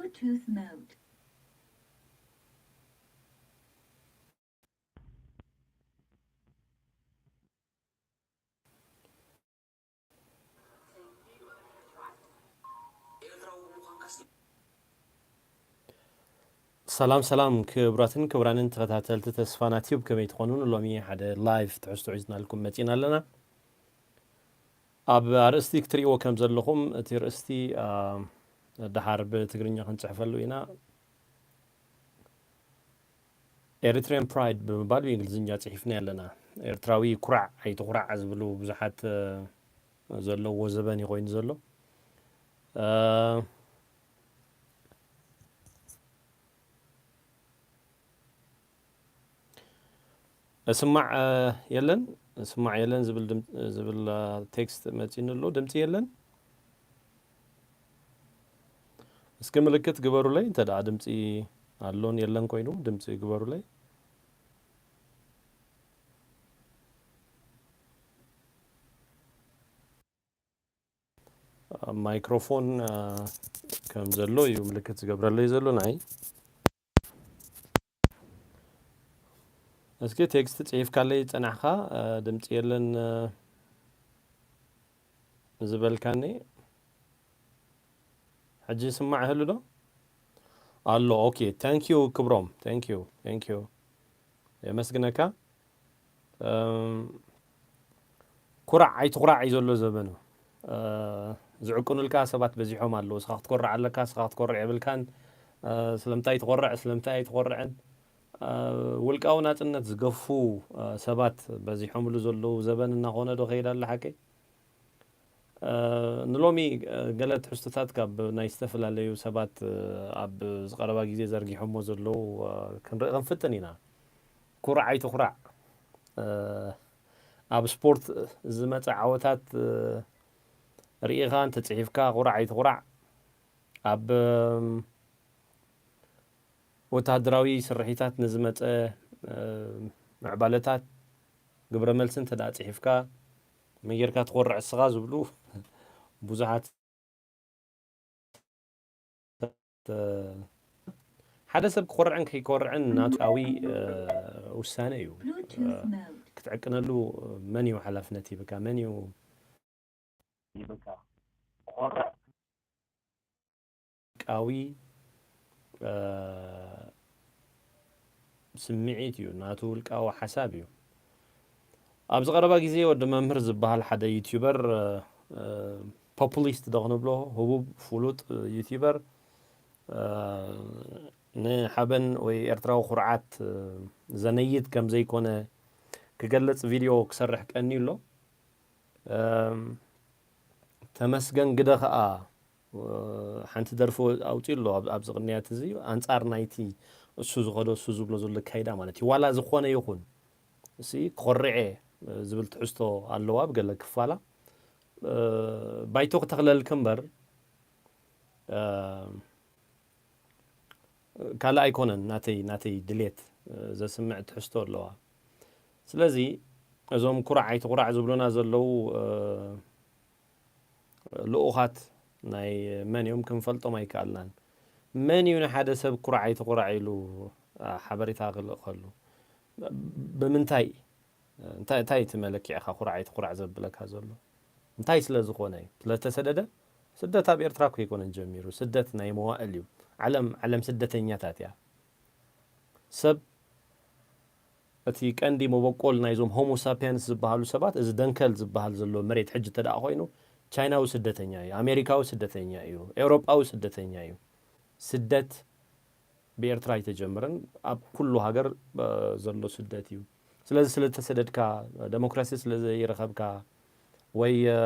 Bluetooth mode. ሰላም ሰላም፣ ክቡራትን ክቡራንን ተኸታተልቲ ተስፋና ቲዩብ፣ ከመይ ትኾኑ? ሎሚ ሓደ ላይቭ ትሕዝቶ ሒዝናልኩም መፂና ኣለና። ኣብ ኣርእስቲ ክትርእይዎ ከም ዘለኹም፣ እቲ ርእስቲ፣ አ፣ ደሓር ብትግርኛ ክንጽሕፈሉ ኢና። ኤሪትሪያን ፕራይድ ብምባል ብእንግሊዝኛ ጽሒፍና ኣለና። ኤርትራዊ ኩራዕ ኣይትኹራዕ ዝብሉ ብዙሓት፣ እ፣ ዘለዎ ዘበን እዩ ኮይኑ ዘሎ። እ፣ እስማዕ፣ እ፣ የለን፣ እስማዕ የለን ዝብል ድም-፣ ዝብል፣ እ፣ ቴክስት መጺእኒ ኣሎ። ድምጺ የለን። እስኪ ምልክት ግበሩለይ፣ እንተ ደኣ ድምጺ ኣሎን የለን ኮይኑ ድምጺ ግበሩለይ። ኣብ ማይክሮፎን፣ እ፣ ከም ዘሎ እዩ ምልክት ዝገብረለይ ዘሎ ንዓይ። እስኪ ቴክስት ጽሒፍካለይ ጸናሕካ፣ እ፣ ድምጺ የለን፣ እ፣ ዝበልካኒ። ሕጂ ይስማዕ ይህሉ ዶ? ኣሎ። ኦኬ፣ ታንክ ዩ ክብሮም፣ ታንክ ዩ፣ ታንክ ዩ። የመስግነካ። እም፣ ኩራዕ ኣይትኹራዕ እዩ ዘሎ ዘበኑ። እ፣ ዝዕቅኑልካ ሰባት በዚሖም ኣለዉ። እስኻ ክትኮርዕ ኣለካ፣ እስኻ ክትኮርዕ የብልካን። እ፣ ስለምንታይ ትኾርዕ፣ ስለምንታይ ኣይትኾርዕን? እ፣ ውልቃዊ ናጽነት ዝገፉ፣ እ፣ ሰባት በዚሖምሉ ዘለዉ ዘበን እናኾነ ዶ ከይድ ኣላ ሓቀይ? እ፣ ንሎሚ፣ እ፣ ገለ ትሕዝቶታት ካብ ናይ ዝተፈላለዩ ሰባት፣ እ፣ ኣብ ዝቐረባ ግዜ ዘርጊሖሞ ዘለዉ፣ እ፣ ክንርኢ ክንፍትን ኢና። ኩራዕ ኣይትኹራዕ። እ፣ ኣብ ስፖርት ዝመጸ ዓወታት፣ እ፣ ርኢኻ እንተጽሒፍካ ኩራዕ ኣይትኹራዕ። ኣብ፣ እም፣ ወተሃደራዊ ስርሒታት ንዝመጸ፣ እ፣ ምዕባለታት ግብረ መልሲ እንተ ደኣ ጽሒፍካ፣ መን ጌርካ ትኾርዕ እስኻ ዝብሉ ብዙሓት፣ እ፣ ሓደ ሰብ ክኾርዕን ከይኮርዕን ናቱ ውልቃዊ፣ እ፣ ውሳነ እዩ። እ፣ Bluetooth mode. ክትዕቅነሉ መን እዩ ሓላፍነት ሂብካ? መን እዩ ሂብካ? ክኾርዕ ውልቃዊ፣ እ፣ ስምዒት እዩ፣ ናቱ ውልቃዊ ሓሳብ እዩ። ኣብዚ ቀረባ ግዜ ወዲ መምህር ዝበሃል ሓደ ዩቲዩበር፣ እ፣ ፖፑሊስት ዶ ክንብሎ፣ ህቡብ ፍሉጥ ዩቲዩበር፣ እ፣ ንሓበን ወይ ኤርትራዊ ኩርዓት፣ እ፣ ዘነይት ከም ዘይኮነ ክገልጽ ቪድዮ ክሰርሕ ቀንዩ ኣሎ። እም፣ ተመስገን ግደ ኸኣ፣ እ፣ ሓንቲ ደርፊ ኣውጺኡ ኣሎ ኣብ፣ ኣብዚ ቅንያት እዚ፣ ኣንጻር ናይቲ እሱ ዝኸዶ፣ እሱ ዝብሎ ዘሎ ኣካይዳ ማለት እዩ። ዋላ ዝኾነ ይኹን፣ እሲ፣ ክኾርዕ እየ ዝብል ትሕዝቶ ኣለዋ ኣብ ገለ ክፋላ። እ፣ ባይቶ ክተኽለልኪ እምበር፣ እ፣ ካልእ ኣይኮነን ናተይ፣ ናተይ ድሌት፣ እ፣ ዘስምዕ ትሕዝቶ ኣለዋ። ስለዚ እዞም ኩራዕ ኣይትኹራዕ ዝብሉና ዘለዉ፣ እ፣ ልኡኻት ናይ መን እዮም ክንፈልጦም ኣይከኣልናን። መን እዩ ንሓደ ሰብ ኩራዕ ኣይትኹራዕ ኢሉ፣ እ፣ ሓበሬታ ክልእኸሉ? ብምንታይ? እንታይ፣ እንታይ እቲ መለክዒኻ ኩራዕ ኣይትኹራዕ ዘብለካ ዘሎ? እንታይ ስለ ዝኾነ እዩ? ስለ ዝተሰደደ? ስደት ኣብ ኤርትራ እኮ ኣይኮነን ጀሚሩ። ስደት ናይ መዋእል እዩ። ዓለም፣ ዓለም ስደተኛታት እያ። ሰብ፣ እቲ ቀንዲ መበቆል ናይዞም ሆሞ ሳፒየንስ ዝበሃሉ ሰባት፣ እዚ ደንከል ዝበሃል ዘሎ መሬት ሕጂ እንተ ደኣ ኮይኑ፣ ቻይናዊ ስደተኛ እዩ፣ ኣሜሪካዊ ስደተኛ እዩ፣ ኤውሮጳዊ ስደተኛ እዩ። ስደት ብኤርትራ ኣይተጀመረን፣ ኣብ ኩሉ ሃገር፣ እ፣ ዘሎ ስደት እዩ። ስለዚ ስለ ዝተሰደድካ፣ ደሞክራሲ ስለ ዘይረኸብካ፣ ወይ፣ እ፣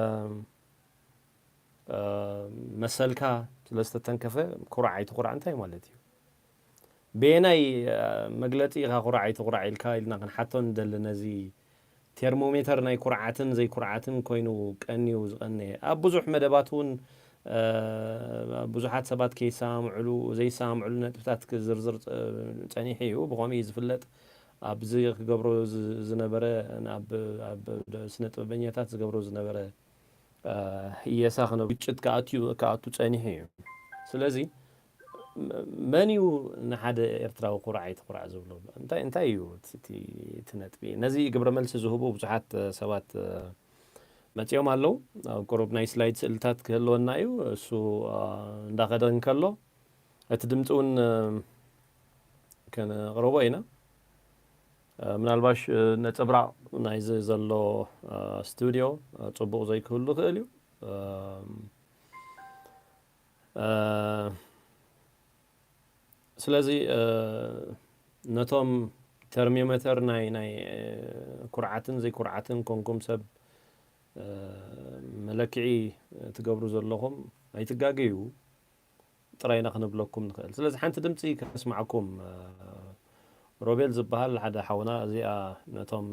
እ፣ መሰልካ ስለ ዝተተንከፈ፣ ኩራዕ ኣይትኹራዕ እንታይ ማለት እዩ? በየናይ፣ እ፣ መግለጺ ኢኻ ኩራዕ ኣይትኹራዕ ኢልካ ኢልና ክንሓቶ ንደሊ ነዚ ቴርሞሜተር ናይ ኩርዓትን ዘይኩርዓትን ኮይኑ ቀንዩ ዝቐነየ። ኣብ ብዙሕ መደባት እውን፣ እ፣ ብዙሓት ሰባት ከይሰማምዕሉ፣ ዘይሰማምዕሉ ነጥብታት ክዝርዝር ጸ-፣ ጸኒሑ እዩ። ብኸምኡ እዩ ዝፍለጥ። ኣብዚ ክገብሮ ዝ-፣ ዝነበረ፣ ኣብ፣ ኣብ ደ-፣ ስነ ጥበበኛታት ዝገብሮ ዝነበረ፣ እ፣ ህየሳ ክነብ-፣ ግጭት ክኣትዩ፣ ክኣቱ ጸኒሑ እዩ። ስለዚ መን እዩ ንሓደ ኤርትራዊ ኩራዕ ኣይትኩራዕ ዝብሎ? እንታይ እንታይ እዩ እቲ እቲ ነጥቢ? ነዚ ግብረ መልሲ ዝህቡ ብዙሓት ሰባት መጺኦም ኣለዉ። ኣብ ቁሩብ ናይ ስላይድ ስእልታት ክህልወና እዩ። እሱ እንዳኸደ እንከሎ እቲ ድምፂ እውን ከነቕርቦ ኢና። ምናልባሽ ነፀብራቕ ናይዚ ዘሎ ስቱዲዮ ፅቡቕ ዘይክህሉ ይኽእል እዩ። ስለዚ ነቶም ተርሚሜተር ናይ ናይ ኩርዓትን ዘይኩርዓትን ኮንኩም ሰብ መለክዒ ትገብሩ ዘለኹም ኣይትጋገዩ ጥራይና ክንብለኩም ንኽእል። ስለዚ ሓንቲ ድምፂ ከስማዕኩም። ሮቤል ዝበሃል ሓደ ሓውና እዚኣ ነቶም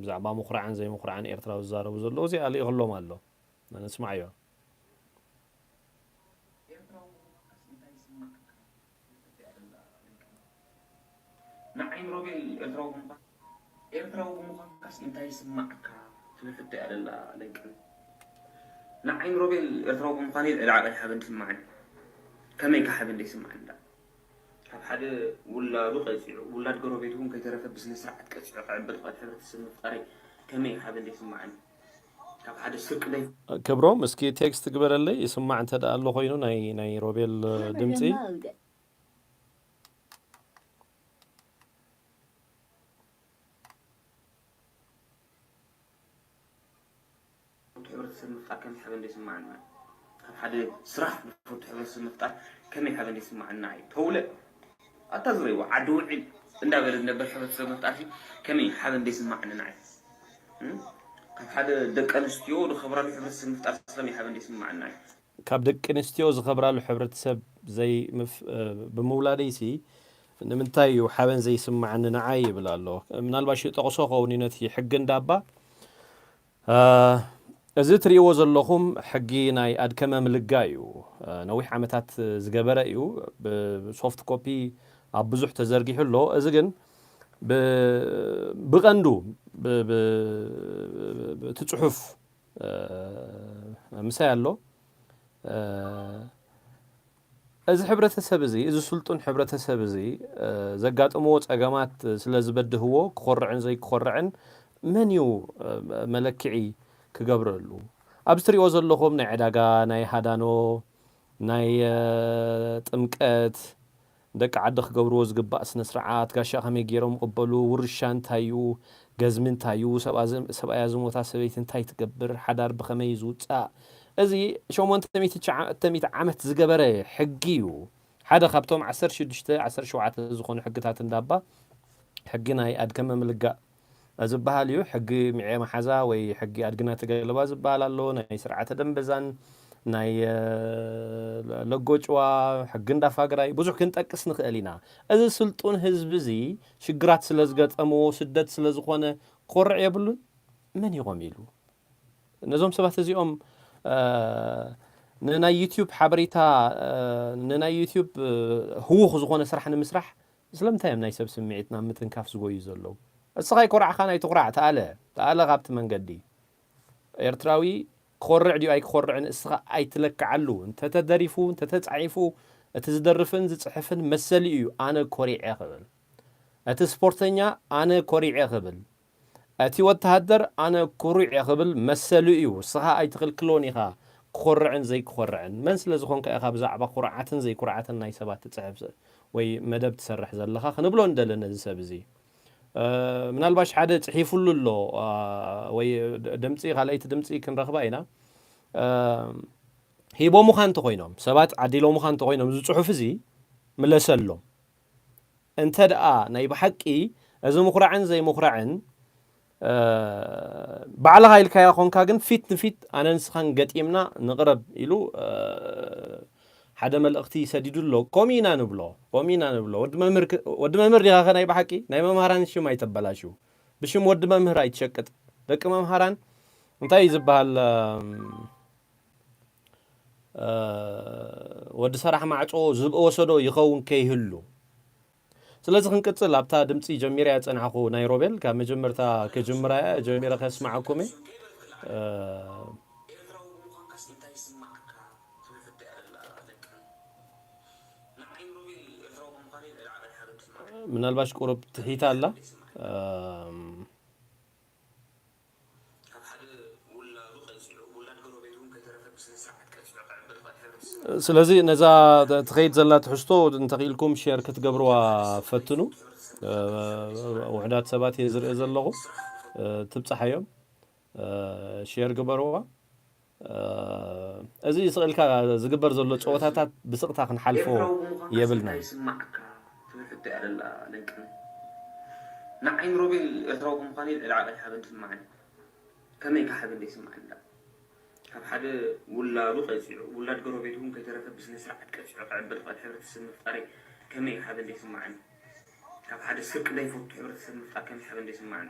ብዛዕባ ምኹራዕን ዘይምኹራዕን ኤርትራዊ ዝዛረቡ ዘለዉ እዚኣ ልኢኽሎም ኣሎ። ንስማዕዮ። ንዓይን ሮቤል ኤርትራዊ ብምዃን ኤርትራዊ ብምዃንካስ እንታይ ይስማዓካ ትብል ሕቶ እያ ደላ ለንቅል። ንዓይን ሮቤል ኤርትራዊ ብምዃን ልዕሊ ዓቐል ሓበን ይስማዓኒ። ከመይ ከ ሓበን ዘይስማዓኒ? ካብ ሓደ ውላዱ ቀጺዑ ውላድ ጎረቤቱ እውን ከይተረፈ ብስነ ስርዓት ቀጺዑ ክዕበድ ክእል ሕብረተሰብ ምፍጣረይ ከመይ ሓበን ዘይስማዓኒ? ካብ ሓደ ስርቂ ደይ ክብሮም እስኪ ቴክስት ግበረለይ ይስማዕ እንተ ደኣ ኣሎ ኮይኑ ናይ ናይ ሮቤል ድምፂ። ሕብረተሰብ ምፍጣር ከመይ ሓበን ዘይስማዓና? ካብ ሓደ ስራሕ ዝፈቱ ሕብረተሰብ ምፍጣር ከመይ ሓበን ዘይስማዓና እዩ? ተውለ ኣታ ዝረይዎ ዓዲ ውዒል እንዳበለ ዝነበር ሕብረተሰብ ምፍጣር ከመይ ሓበን ዘይስማዓና እዩ? ካብ ሓደ ደቂ ኣንስትዮ ዝኸብራሉ ሕብረተሰብ ምፍጣር ከመይ ሓበን ዘይስማዓና እዩ? ካብ ደቂ ኣንስትዮ ዝኸብራሉ ሕብረተሰብ ዘይምፍ ብምውላደይሲ ንምንታይ እዩ ሓበን ዘይስማዓኒ ንዓይ ይብል ኣሎ። ምናልባሽ ይጠቕሶ ኸውን እዩ ነቲ ሕጊ እንዳባ። እዚ ትርእይዎ ዘለኹም ሕጊ ናይ ኣድከመ ምልጋ እዩ። ነዊሕ ዓመታት ዝገበረ እዩ። ብሶፍት ኮፒ ኣብ ብዙሕ ተዘርጊሑ ኣሎ። እዚ ግን ብቐንዱ እቲ ጽሑፍ ምሳይ ኣሎ። እዚ ሕብረተሰብ እዚ፣ እዚ ስልጡን ሕብረተሰብ እዚ ዘጋጥምዎ ጸገማት ስለ ዝበድህዎ ክኾርዕን ዘይክኾርዕን መን እዩ መለክዒ ክገብረሉ? ኣብዚ ትሪእዎ ዘለኹም ናይ ዕዳጋ፣ ናይ ሃዳኖ፣ ናይ ጥምቀት፣ ደቂ ዓዲ ክገብርዎ ዝግባእ ስነ ስርዓት፣ ጋሻ ከመይ ገይሮም ይቕበሉ፣ ውርሻ እንታይ እዩ፣ ገዝሚ እንታይ እዩ፣ ሰብኣያ ዝሞታ ሰበይቲ እንታይ ትገብር፣ ሓዳር ብኸመይ እዩ ዝውጻእ፣ እዚ ሸሞንተ ሚእቲ ዓመት ዝገበረ ሕጊ እዩ። ሓደ ካብቶም ዓሰርተ ሽዱሽተ ዓሰርተ ሸውዓተ ዝኾኑ ሕግታት እንዳባ ሕጊ ናይ ኣድከመ ምልጋእ ዝበሃል እዩ። ሕጊ ሚዕረ መሓዛ ወይ ሕጊ ኣድግና ተገለባ ዝበሃል ኣሎ። ናይ ስርዓተ ደንበዛን ናይ ለጎጭዋ ሕጊ እንዳፋግራይ ብዙሕ ክንጠቅስ ንኽእል ኢና። እዚ ስልጡን ህዝቢ እዚ ሽግራት ስለ ዝገጠምዎ ስደት ስለ ዝኾነ ክኾርዕ የብሉን። መን ይቖም ኢሉ ነዞም ሰባት እዚኦም ንናይ ዩቲዩብ ሓበሬታ ንናይ ዩቲዩብ ህዉኽ ዝኾነ ስራሕ ንምስራሕ ስለምንታይ እዮም ናይ ሰብ ስምዒት ናብ ምትንካፍ ዝጎዩ ዘለዉ? እስኻ ኣይኮራዕኻን ኣይትኹራዕ ተኣለ ተኣለ ካብቲ መንገዲ ኤርትራዊ ክኾርዕ ድዩ ኣይክኾርዕን እስኻ ኣይትለክዓሉ። እንተተደሪፉ እንተተጻሒፉ እቲ ዝደርፍን ዝጽሕፍን መሰሊኡ እዩ ኣነ ኮሪዐ ክብል። እቲ ስፖርተኛ ኣነ ኮሪዐ ክብል። እቲ ወተሃደር ኣነ ኩሩዕ እየ ክብል መሰሉ እዩ። እስኻ ኣይትኽልክሎን ኢኻ ክኾርዕን ዘይክኾርዕን። መን ስለ ዝኾንካ ኢኻ ብዛዕባ ኩርዓትን ዘይኩርዓትን ናይ ሰባት ትጽሕፍ ወይ መደብ ትሰርሕ ዘለኻ ክንብሎ ንደሊ ነዚ ሰብ እዚ። ምናልባሽ ሓደ ጽሒፉሉ ኣሎ ወይ ድምፂ ካልኣይቲ ድምፂ ክንረኽባ ኢና። ሂቦምኻ እንተኾይኖም ሰባት ዓዲሎምኻ እንተኾይኖም እዚ ፅሑፍ እዚ ምለሰሎም። እንተ ደኣ ናይ ብሓቂ እዚ ምኹራዕን ዘይምኹራዕን ባዕልኻ ኢልካያ ኾንካ ግን ፊት ንፊት ኣነ ንስኻን ገጢምና ንቕረብ ኢሉ ሓደ መልእኽቲ ሰዲዱ ኣሎ። ከምኡ ኢና ንብሎ፣ ከምኡ ኢና ንብሎ። ወዲ መምህር ክ- ወዲ መምህር ዲኻ ኸ ናይ ብሓቂ ናይ መምሃራን ሽም ኣይተበላሽው። ብሽም ወዲ መምህር ኣይትሸቅጥ። ደቂ መምሃራን እንታይ እዩ ዝበሃል? ወዲ ሰራሕ ማዕጾ ዝብኢ ወሰዶ ይኸውን ከይህሉ። ስለዚ ክንቅጽል ኣብታ ድምጺ ጀሚረያ ዝጸናሕኩ ናይ ሮቤል ካብ መጀመርታ ክጅምራያ ጀሚረ ከስማዓኩም እየ። ምናልባሽ ቁሩብ ትሒት ኣላ። ስለዚ ነዛ ትኸይድ ዘላ ትሕዝቶ እንተኽኢልኩም ሼር ክትገብርዋ ፈትኑ። ውሕዳት ሰባት እየ ዝርኢ ዘለኹ። ትብፅሓዮም። ሼር ግበርዋ። እዚ ስቕ ኢልካ ዝግበር ዘሎ ፀወታታት ብስቕታ ክንሓልፎ የብልና። ይስማዕካ ትብል ሕቶ እያ ዘላ ለንቅን። ንዓይን ሮቤል ኤርትራዊ ብምዃን ልዕሊ ዓቐን ሓበን ትስማዓኒ። ከመይ ኢካ ሓበን ዘይስማዓኒ? ካብ ሓደ ውላዱ ቀጺዑ፣ ውላድ ጎረቤቱ እውን ከይተረፈ ብስነ ስርዓት ቀጺዑ ክዕበ ዝኽእል ሕብረተሰብ ምፍጣረይ ከመይ እዩ ሓበን ዘይስማዓኒ? ካብ ሓደ ስርቂ ዘይፈቱ ሕብረተሰብ ምፍጣር ከመይ ሓበን ዘይስማዓኒ?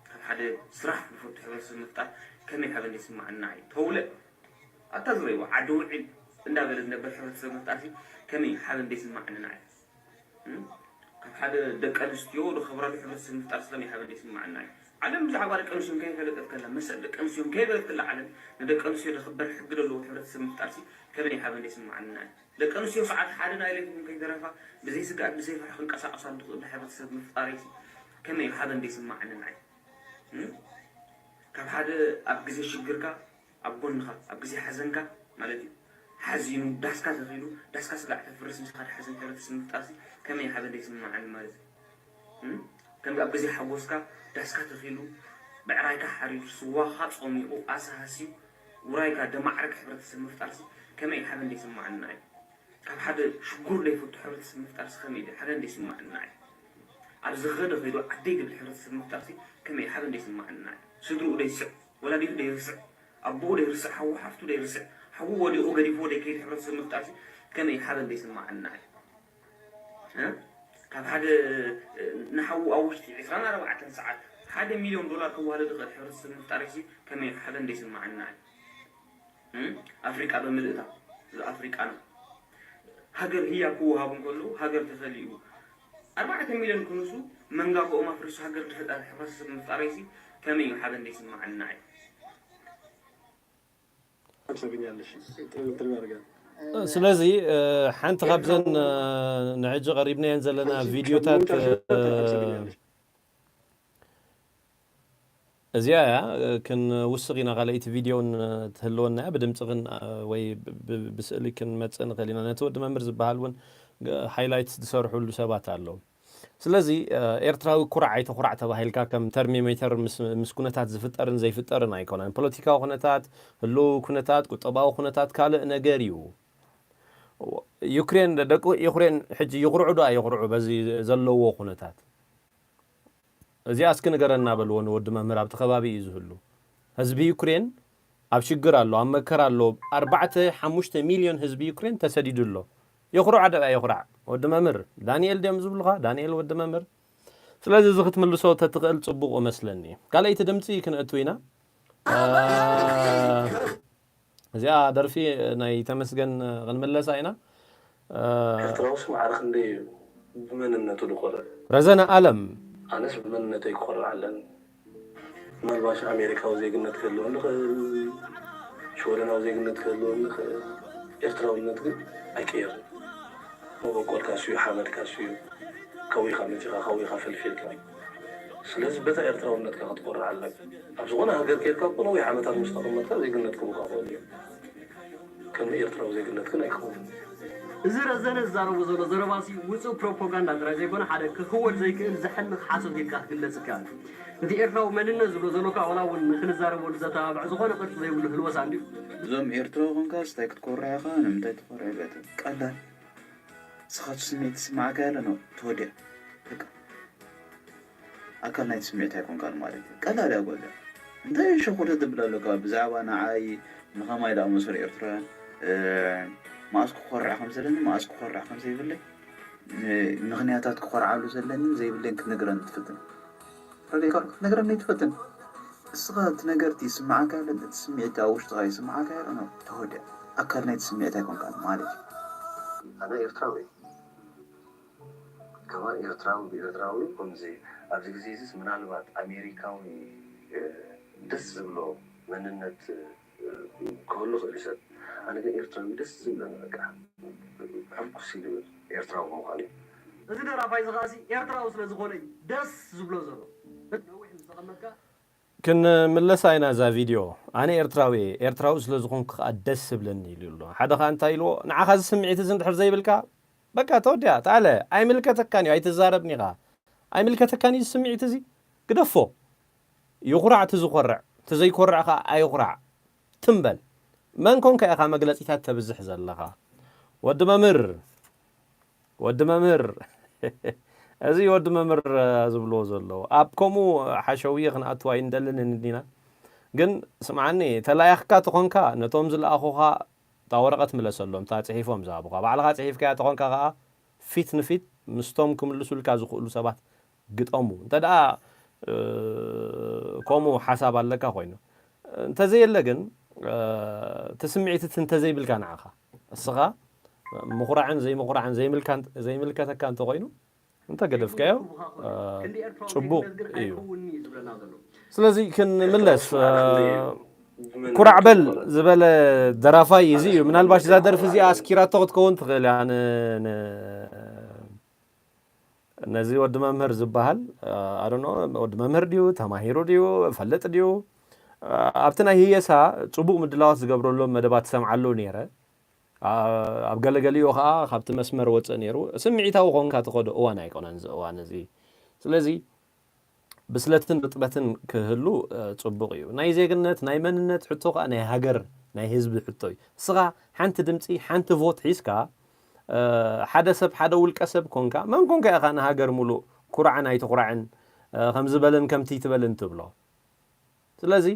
ካብ ሓደ ስራሕ ዝፈቱ ሕብረተሰብ ምፍጣር ከመይ ሓበን ዘይስማዓኒ? ንዓይ ተውለ ኣታ ዝረይዎ ዓዲ ውዒል እንዳበለ ዝነበር ሕብረተሰብ ምፍጣርሲ ከመይ ሓበን ዘይስማዓኒ? ንዓይ ካብ ሓደ ደቂ ኣንስትዮ ዝኸብራሉ ሕብረተሰብ ምፍጣር ስለመይ ሓበን ዘይስማዓና እዩ? ዓለም ብዛዕባ ደቂ ኣንስትዮ ከይፈለጠት ከላ፣ መሰል ደቂ ኣንስትዮ ከይፈለጠት ከላ፣ ዓለም ንደቂ ኣንስትዮ ዘኽብር ሕጊ ዘለዎ ሕብረተሰብ ምፍጣርሲ ከመይ ሓበን ዘይስማዓና እዩ? ደቂ ኣንስትዮ ሰዓት ሓደ ናይ ለይቲ እውን ከይተረፋ ብዘይ ስግኣት ብዘይ ፍርሒ ክንቀሳቐሳሉ ዝኽእላ ሕብረተሰብ ምፍጣረይሲ ከመይ ሓበን ዘይስማዓኒ ንዓይ? ካብ ሓደ ኣብ ግዜ ሽግርካ ኣብ ጎንኻ ኣብ ግዜ ሓዘንካ ማለት እዩ ሓዚኑ ዳስካ ተኺሉ ዳስካ ስጋዕ ተፍርስ ምስ ሓደ ሓዘን ሕብረተሰብ ምፍጣርሲ ከመይ ሓበን ዘይስምዓኒ ማለት እዩ። ከምዚ ኣብ ግዜ ሓጎስካ ዳስካ ተኺሉ ብዕራይካ ሓሪዱ ስዋኻ ጾሚቑ ኣሳሃስዩ ውራይካ ደማዕረግ ሕብረተሰብ ምፍጣርሲ ከመይ ሓበን ዘይስምዓኒ ንዓይ። ካብ ሓደ ሽጉር ዘይፈቱ ሕብረተሰብ ምፍጣርሲ ከመይ ሓበን ዘይስምዓኒ ንዓይ። ኣብ ዝኸደ ኸይዱ ዓደይ ዝብል ሕብረተሰብ ምፍጣርሲ ከመይ ሓበን ዘይስምዓኒ ንዓይ። ስድርኡ ዘይስዕ ወላዲቱ ዘይርስዕ ኣቦኡ ዘይርስዕ ሓዉ ሓፍቱ ዘይርስዕ ሓዉ ወዲቑ ገዲፍዎ ዘይከይድ ሕብረተሰብ ምፍጣርሲ ከመይ ሓበን ዘይስምዓኒ ንዓይ። ካብ ሓደ ንሓዉ ኣብ ውሽጢ ዕስራን ኣርባዕተን ሰዓት ሓደ ሚልዮን ዶላር ክዋሃለሉ ዝኽእል ሕብረተሰብ ምፍጣረይሲ ከመይ ሓበን ዘይስምዓኒ ንዓይ። ኣፍሪቃ ብምልእታ እዚ ኣፍሪቃና ሃገር ህያብ ክወሃቡ እንከለዉ ሃገር ተፈሊኡ ኣርባዕተ ሚልዮን ክንሱ መንጋግኦም ኣፍሪሱ ሃገር ዝፈጠረ ሕብረተሰብ ምፍጣረይሲ ከመይ እዩ ሓበን ዘይስምዓኒ ንዓይ። ስለዚ ሓንቲ ካብዘን ንሕጂ ቀሪብናየን ዘለና ቪድዮታት እዚኣ እያ። ክንውስኽ ኢና፣ ካልኣይቲ ቪድዮ እውን ትህልወና እያ። ብድምፂ ግን ወይ ብስእሊ ክንመፅእ ንኽእል ኢና። ነቲ ወዲ መምህር ዝበሃል እውን ሃይላይት ዝሰርሕሉ ሰባት ኣለዉ። ስለዚ ኤርትራዊ ኩራዕ ኣይትኹራዕ ተባሂልካ ከም ተርሚሜተር ምስ ኩነታት ዝፍጠርን ዘይፍጠርን ኣይኮነን። ፖለቲካዊ ኩነታት፣ ህልው ኩነታት፣ ቁጠባዊ ኩነታት ካልእ ነገር እዩ። ዩክሬን ደቂ ዩክሬን ሕጂ ይኹርዑ ዶ ኣይኹርዑ በዚ ዘለዎ ኩነታት? እዚኣ እስኪ ንገረና በልዎ ንወዲ መምህር ኣብቲ ከባቢ እዩ ዝህሉ። ህዝቢ ዩክሬን ኣብ ሽግር ኣሎ፣ ኣብ መከራ ኣሎ። ኣርባዕተ ሓሙሽተ ሚልዮን ህዝቢ ዩክሬን ተሰዲዱ ኣሎ። የኹርዓ ደኣ የኹርዓ ወዲ መምህር ዳንኤል ድዮም ዝብሉኻ? ዳንኤል ወዲ መምህር። ስለዚ እዚ ክትምልሶ ተትኽእል ጽቡቕ እመስለኒ። ካልኣይቲ ድምጺ ክንእቱ ኢና። እዚኣ ደርፊ ናይ ተመስገን ክንምለሳ ኢና። ኤርትራውስ ማዕረ ክንደይ እዩ ብመንነቱ ዝኮርዕ? ረዘነ ኣለም። ኣነስ ብመንነተይ ክኮርዕ ኣለኒ። ምናልባሽ ኣሜሪካዊ ዜግነት ክህልወኒ ይኽእል፣ ሽወደናዊ ዜግነት ክህልወኒ ይኽእል፣ ኤርትራዊነት ግን ኣይቅየርን። መበቆልካስ እዩ፣ ሓመድካስ እዩ፣ ካውይኻ መጺኻ ካውይኻ ፈልፊልካ። ስለዚ በታ ኤርትራውነትካ ክትኮርዕ ኣለካ። ኣብ ዝኾነ ሃገር ኬድካ እኮ ነዊሕ ዓመታት ምስ ተቐመጥካ ዜግነት ክህቡካ ይኽእሉ እዮም። ከም ኤርትራዊ ዜግነት ግን ኣይክኸውን። እዚ ረዘነ ዝዛረቦ ዘሎ ዘረባሲ ውጹእ ፕሮፖጋንዳ ጥራይ ዘይኮነ ሓደ ክኽወል ዘይክእል ዘሕንኽ ሓሶት ኢልካ ክግለጽ ይከኣል። እቲ ኤርትራዊ መንነት ዝብሎ ዘሎ ከኣ ዋላ እውን ንኽንዛረበሉ ዘተባብዕ ዝኾነ ቅርጺ ዘይብሉ ህልወሳ እንድዩ። እዞም ኤርትራዊ ኮንካስ ታይ ክትኮርዕ ኢኻ ንምንታይ ትኾርዕ ኢልካ ቀላል ንስኻ እቲ ስምዒት ዝስምዓካ ያለ ነው ተወዲኣ በቃ። ኣካል ናይቲ ስምዒት ኣይኮንካን ማለት እዩ። ቀላል እያ ጓል እያ። እንታይ ሸኾር ተብል ኣለካ ብዛዕባ ንዓይ ንኸማይ ዝኣመሰሉ ኤርትራውያን መኣስ ክኾርዕ ከም ዘለኒ መኣስ ክኾርዕ ከም ዘይብለይ ምኽንያታት ክኾርዓሉ ዘለንን ዘይብለይን ክትነግረኒ ትፍትን። ተረዲእካ ክትነግረኒ ኣይትፈትን። እስኻ እቲ ነገር እቲ ይስምዓካ ያለን እቲ ስምዒት ኣብ ውሽጥኻ ይስምዓካ ያለ ነው ተወዲኣ ኣካል ናይቲ ስምዒት ኣይኮንካን ማለት እዩ። ኣነ ኤርትራዊ እየ። ከማን ኤርትራዊ ብኤርትራዊ ከምዚ ኣብዚ ግዜ እዚስ ምናልባት ኣሜሪካዊ ደስ ዝብሎ መንነት ክህሉ ይኽእል እዩ ሰብ ኣነ ግን ኤርትራዊ ደስ ዝብለኒ በቃ ሕጉስ ይልብል ኤርትራዊ ምዃን እዩ። እዚ ደራፋይ እዚ ከኣሲ ኤርትራዊ ስለ ዝኾነ እዩ ደስ ዝብሎ ዘሎ። ነዊሕ ምስ ተቐመጥካ ክንምለሳ ኢና እዛ ቪድዮ። ኣነ ኤርትራዊ እየ፣ ኤርትራዊ ስለ ዝኾንኩ ከኣ ደስ ዝብለኒ ኢሉ ኣሎ። ሓደ ከኣ እንታይ ኢልዎ፣ ንዓኻ እዚ ስምዒት እዚ እንድሕር ዘይብልካ በቃ ተወዲኣ፣ ተኣለ፣ ኣይምልከተካን እዩ፣ ኣይትዛረብን ኢኻ። ኣይምልከተካን እዩ እዚ ስምዒት እዚ፣ ግደፎ። ይኹራዕ እቲ ዝኾርዕ፣ እቲ ዘይኮርዕ ከኣ ኣይኹራዕ። ትም በል። መን ኮንካ ኢኻ መግለጺታት ተብዝሕ ዘለኻ? ወዲ መምህር፣ ወዲ መምህር፣ እዚ ወዲ መምህር ዝብልዎ ዘለዉ ኣብ ከምኡ ሓሸውየ ክንኣትው ኣይንደልን እንዲና። ግን ስምዓኒ፣ ተላኢኽካ ተኾንካ ነቶም ዝለኣኹኻ እታ ወረቐት ምለሰሎም፣ እታ ጽሒፎም ዝሃቡኻ። ባዕልኻ ጽሒፍካያ ተኾንካ ከኣ ፊት ንፊት ምስቶም ክምልሱልካ ዝኽእሉ ሰባት ግጠሙ። እንተ ደኣ፣ እ፣ ከምኡ ሓሳብ ኣለካ ኮይኑ። እንተዘየለ ግን፣ እ፣ እቲ ስምዒት እቲ እንተዘይብልካ ንዓኻ፣ እስኻ ምኹራዕን ዘይምኹራዕን ዘይምልካን-፣ ዘይምልከተካ እንተኾይኑ፣ እንተገደፍካዮ፣ እ፣ ጽቡቕ እዩ። ስለዚ ክንምለስ፣ እ፣ ኩራዕ በል ዝበለ ደራፋይ እዚ እዩ። ምናልባሽ እዛ ደርፊ እዚኣ ኣስኪራቶ ክትከውን ትኽእል እያ ን-፣ ን-፣ ነዚ ወዲ መምህር ዝበሃል፣ እ፣ I don't know፣ ወዲ መምህር ድዩ፣ ተማሂሩ ድዩ፣ ፈልጥ ድዩ፣ እ፣ ኣብቲ ናይ ህየሳ ጽቡቕ ምድላዋት ዝገብረሎም መደባት ትሰምዓሉ ነይረ። ኣ-፣ ኣብ ገለገሊኡ ኸኣ ካብቲ መስመር ወጽእ ነይሩ። ስምዒታዊ ኾንካ ትኸዶ እዋን ኣይኮነን እዚ እዋን እዚ። ስለዚ ብስለትን ርጥበትን ክህሉ፣ እ፣ ጽቡቕ እዩ። ናይ ዜግነት፣ ናይ መንነት ሕቶ ከኣ ናይ ሃገር፣ ናይ ህዝቢ ሕቶ እዩ። እስኻ ሓንቲ ድምጺ፣ ሓንቲ ቮት ሒዝካ፣ እ፣ ሓደ ሰብ፣ ሓደ ውልቀ ሰብ ኮንካ፣ መን ኮንካ ኢኻ ንሃገር ሙሉእ ኩራዕን ኣይትኹራዕን፣ እ፣ ከምዚ በልን ከምቲ ትበልን ትብሎ? ስለዚ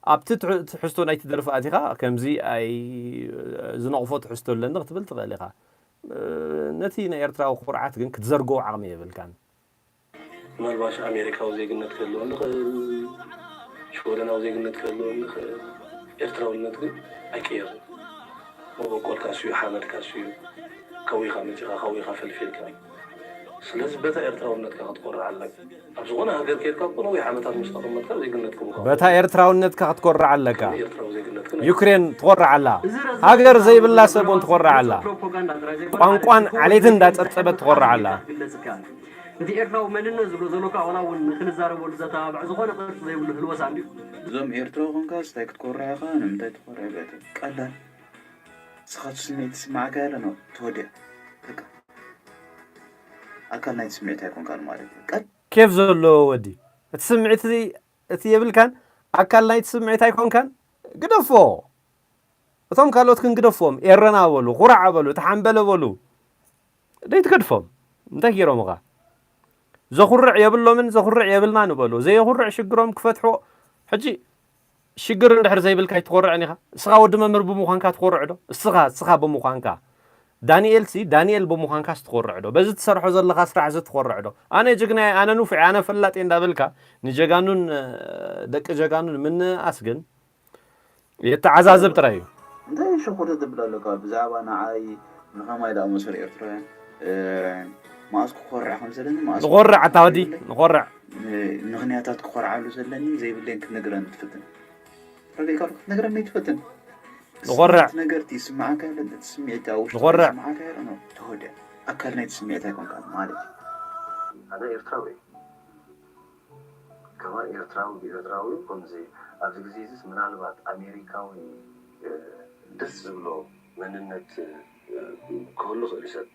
ኣብቲ ትሕ-፣ ትሕዝቶ ናይቲ ደርፊ ኣቲኻ ከምዚ ኣይ-፣ ዝነቕፎ ትሕዝቶ ኣለኒ ክትብል ትኽእል ኢኻ። እ፣ ነቲ ናይ ኤርትራዊ ኩርዓት ግን ክትዘርግዎ ዓቕሚ የብልካን። ምናልባሽ ኣሜሪካዊ ዜግነት ክህልወኒ ይኽእል፣ ሽወደናዊ ዜግነት ክህልወኒ ይኽእል። ኤርትራውነት ግን ኣይቅየርን። መበቆልካስ እዩ፣ ሓመድካስ እዩ። ካውይኻ መጺኻ፣ ካውይኻ ፈልፊልካ። ስለዚ በታ ኤርትራውነትካ ክትኮርዕ ኣለካ። ኣብ ዝኾነ ሃገር ከይድካ እኮ ነዊሕ ዓመታት ምስ ተቐመጥካ ዜግነት ክህቡካ። በታ ኤርትራውነትካ ክትኮርዕ ኣለካ። ኤርትራዊ ዜግነት ግን ዩክሬን ትኾርዕ ኣላ። ሃገር ዘይብላ ሰብ እውን ትኾርዕ ኣላ። ቋንቋን ዓሌትን እንዳጸብጸበት ትኾርዕ ኣላ። እቲ ኤርትራዊ መንነት ዝብሎ ዘሎ እኳ ዋላ እውን ንክንዛረበሉ ዘተባብዕ ዝኾነ ቅርጺ ዘይብሉ ህልወሳ እንድዩ። እዞም ኤርትራዊ ኮንካስ እንታይ ክትኮርዕ ኢኻ? ንምንታይ ትኾርዕ? በቲ ቀላል። ንስኻ እቲ ስምዒት ዝስምዓካ ያለ ነው። ተወዲኣ። በቃ። ኣካል ናይቲ ስምዒት ኣይኮንካን ማለት እዩ። ቀል- ኬፍ ዘለዎ ወዲ። እቲ ስምዒት እዚ፣ እቲ የብልካን፣ ኣካል ናይቲ ስምዒት ኣይኮንካን፣ ግደፎ። እቶም ካልኦት ክንግደፎም፣ ኤረና በሉ፣ ኩራዕ በሉ፣ ተሓምበለ በሉ። ደይትገድፎም። እንታይ ገይሮምኻ? ዘኹርዕ የብሎምን ዘኹርዕ የብልናን በሉ። ዘየኹርዕ ሽግሮም ክፈትሕዎ። ሕጂ ሽግር እንድሕር ዘይብልካ ኣይትኾርዕን ኢኻ። እስኻ ወዲ መምህር ብምዃንካ ትኾርዕ ዶ? እስኻ፣ እስኻ ብምዃንካ። ዳንኤል ሲ፣ ዳንኤል ብምዃንካስ ትኾርዕ ዶ? በዚ ትሰርሖ ዘለኻ ስራሕ እዚ ትኾርዕ ዶ? ኣነ ጅግና እየ፣ ኣነ ንፉዕ እየ፣ ኣነ ፈላጥ እየ እንዳበልካ ንጀጋኑን፣ እ፣ ደቂ ጀጋኑን ምንእኣስ ግን የተዓዛዘብ ጥራይ እዩ። እንታይ ሸኾር ትብል ኣለካ? ብዛዕባ ንዓይ ንኸማይ ደኣ መሰሉ ኤርትራውያን፣ እ፣ መኣስ ክኾርዕ ከም ዘለኒ፣ መኣስ ንኾርዕ፣ ኣታ ወዲ፣ ዘይብለይ፣ ንኾርዕ። ን-፣ ምኽንያታት ክኾርዓሉ ዘለኒ ዘይብለይን ክትነግረኒ ትፍትን። ረዲእካ ክትነግረኒ ትፍትን። ንኾርዕ። ስምዒት ነገር እቲ ይስምዓካ ያለ፣ እቲ ስምዒት ኣብ ውሽጥኻ ንኾርዕ። ይስምዓካ ያለ ነው። ተወዲኣ። ኣካል ናይቲ ስምዒት ኣይኮንካን ማለት እዩ። ኣነ ኤርትራዊ እየ። ከማን ኤርትራዊ ብኤርትራዊ ከምዚ ኣብዚ ግዜ እዚስ ምናልባት ኣሜሪካዊ፣ እ፣ ደስ ዝብሎ መንነት፣ እ፣ ክህሉ ይኽእል እዩ ሰብ።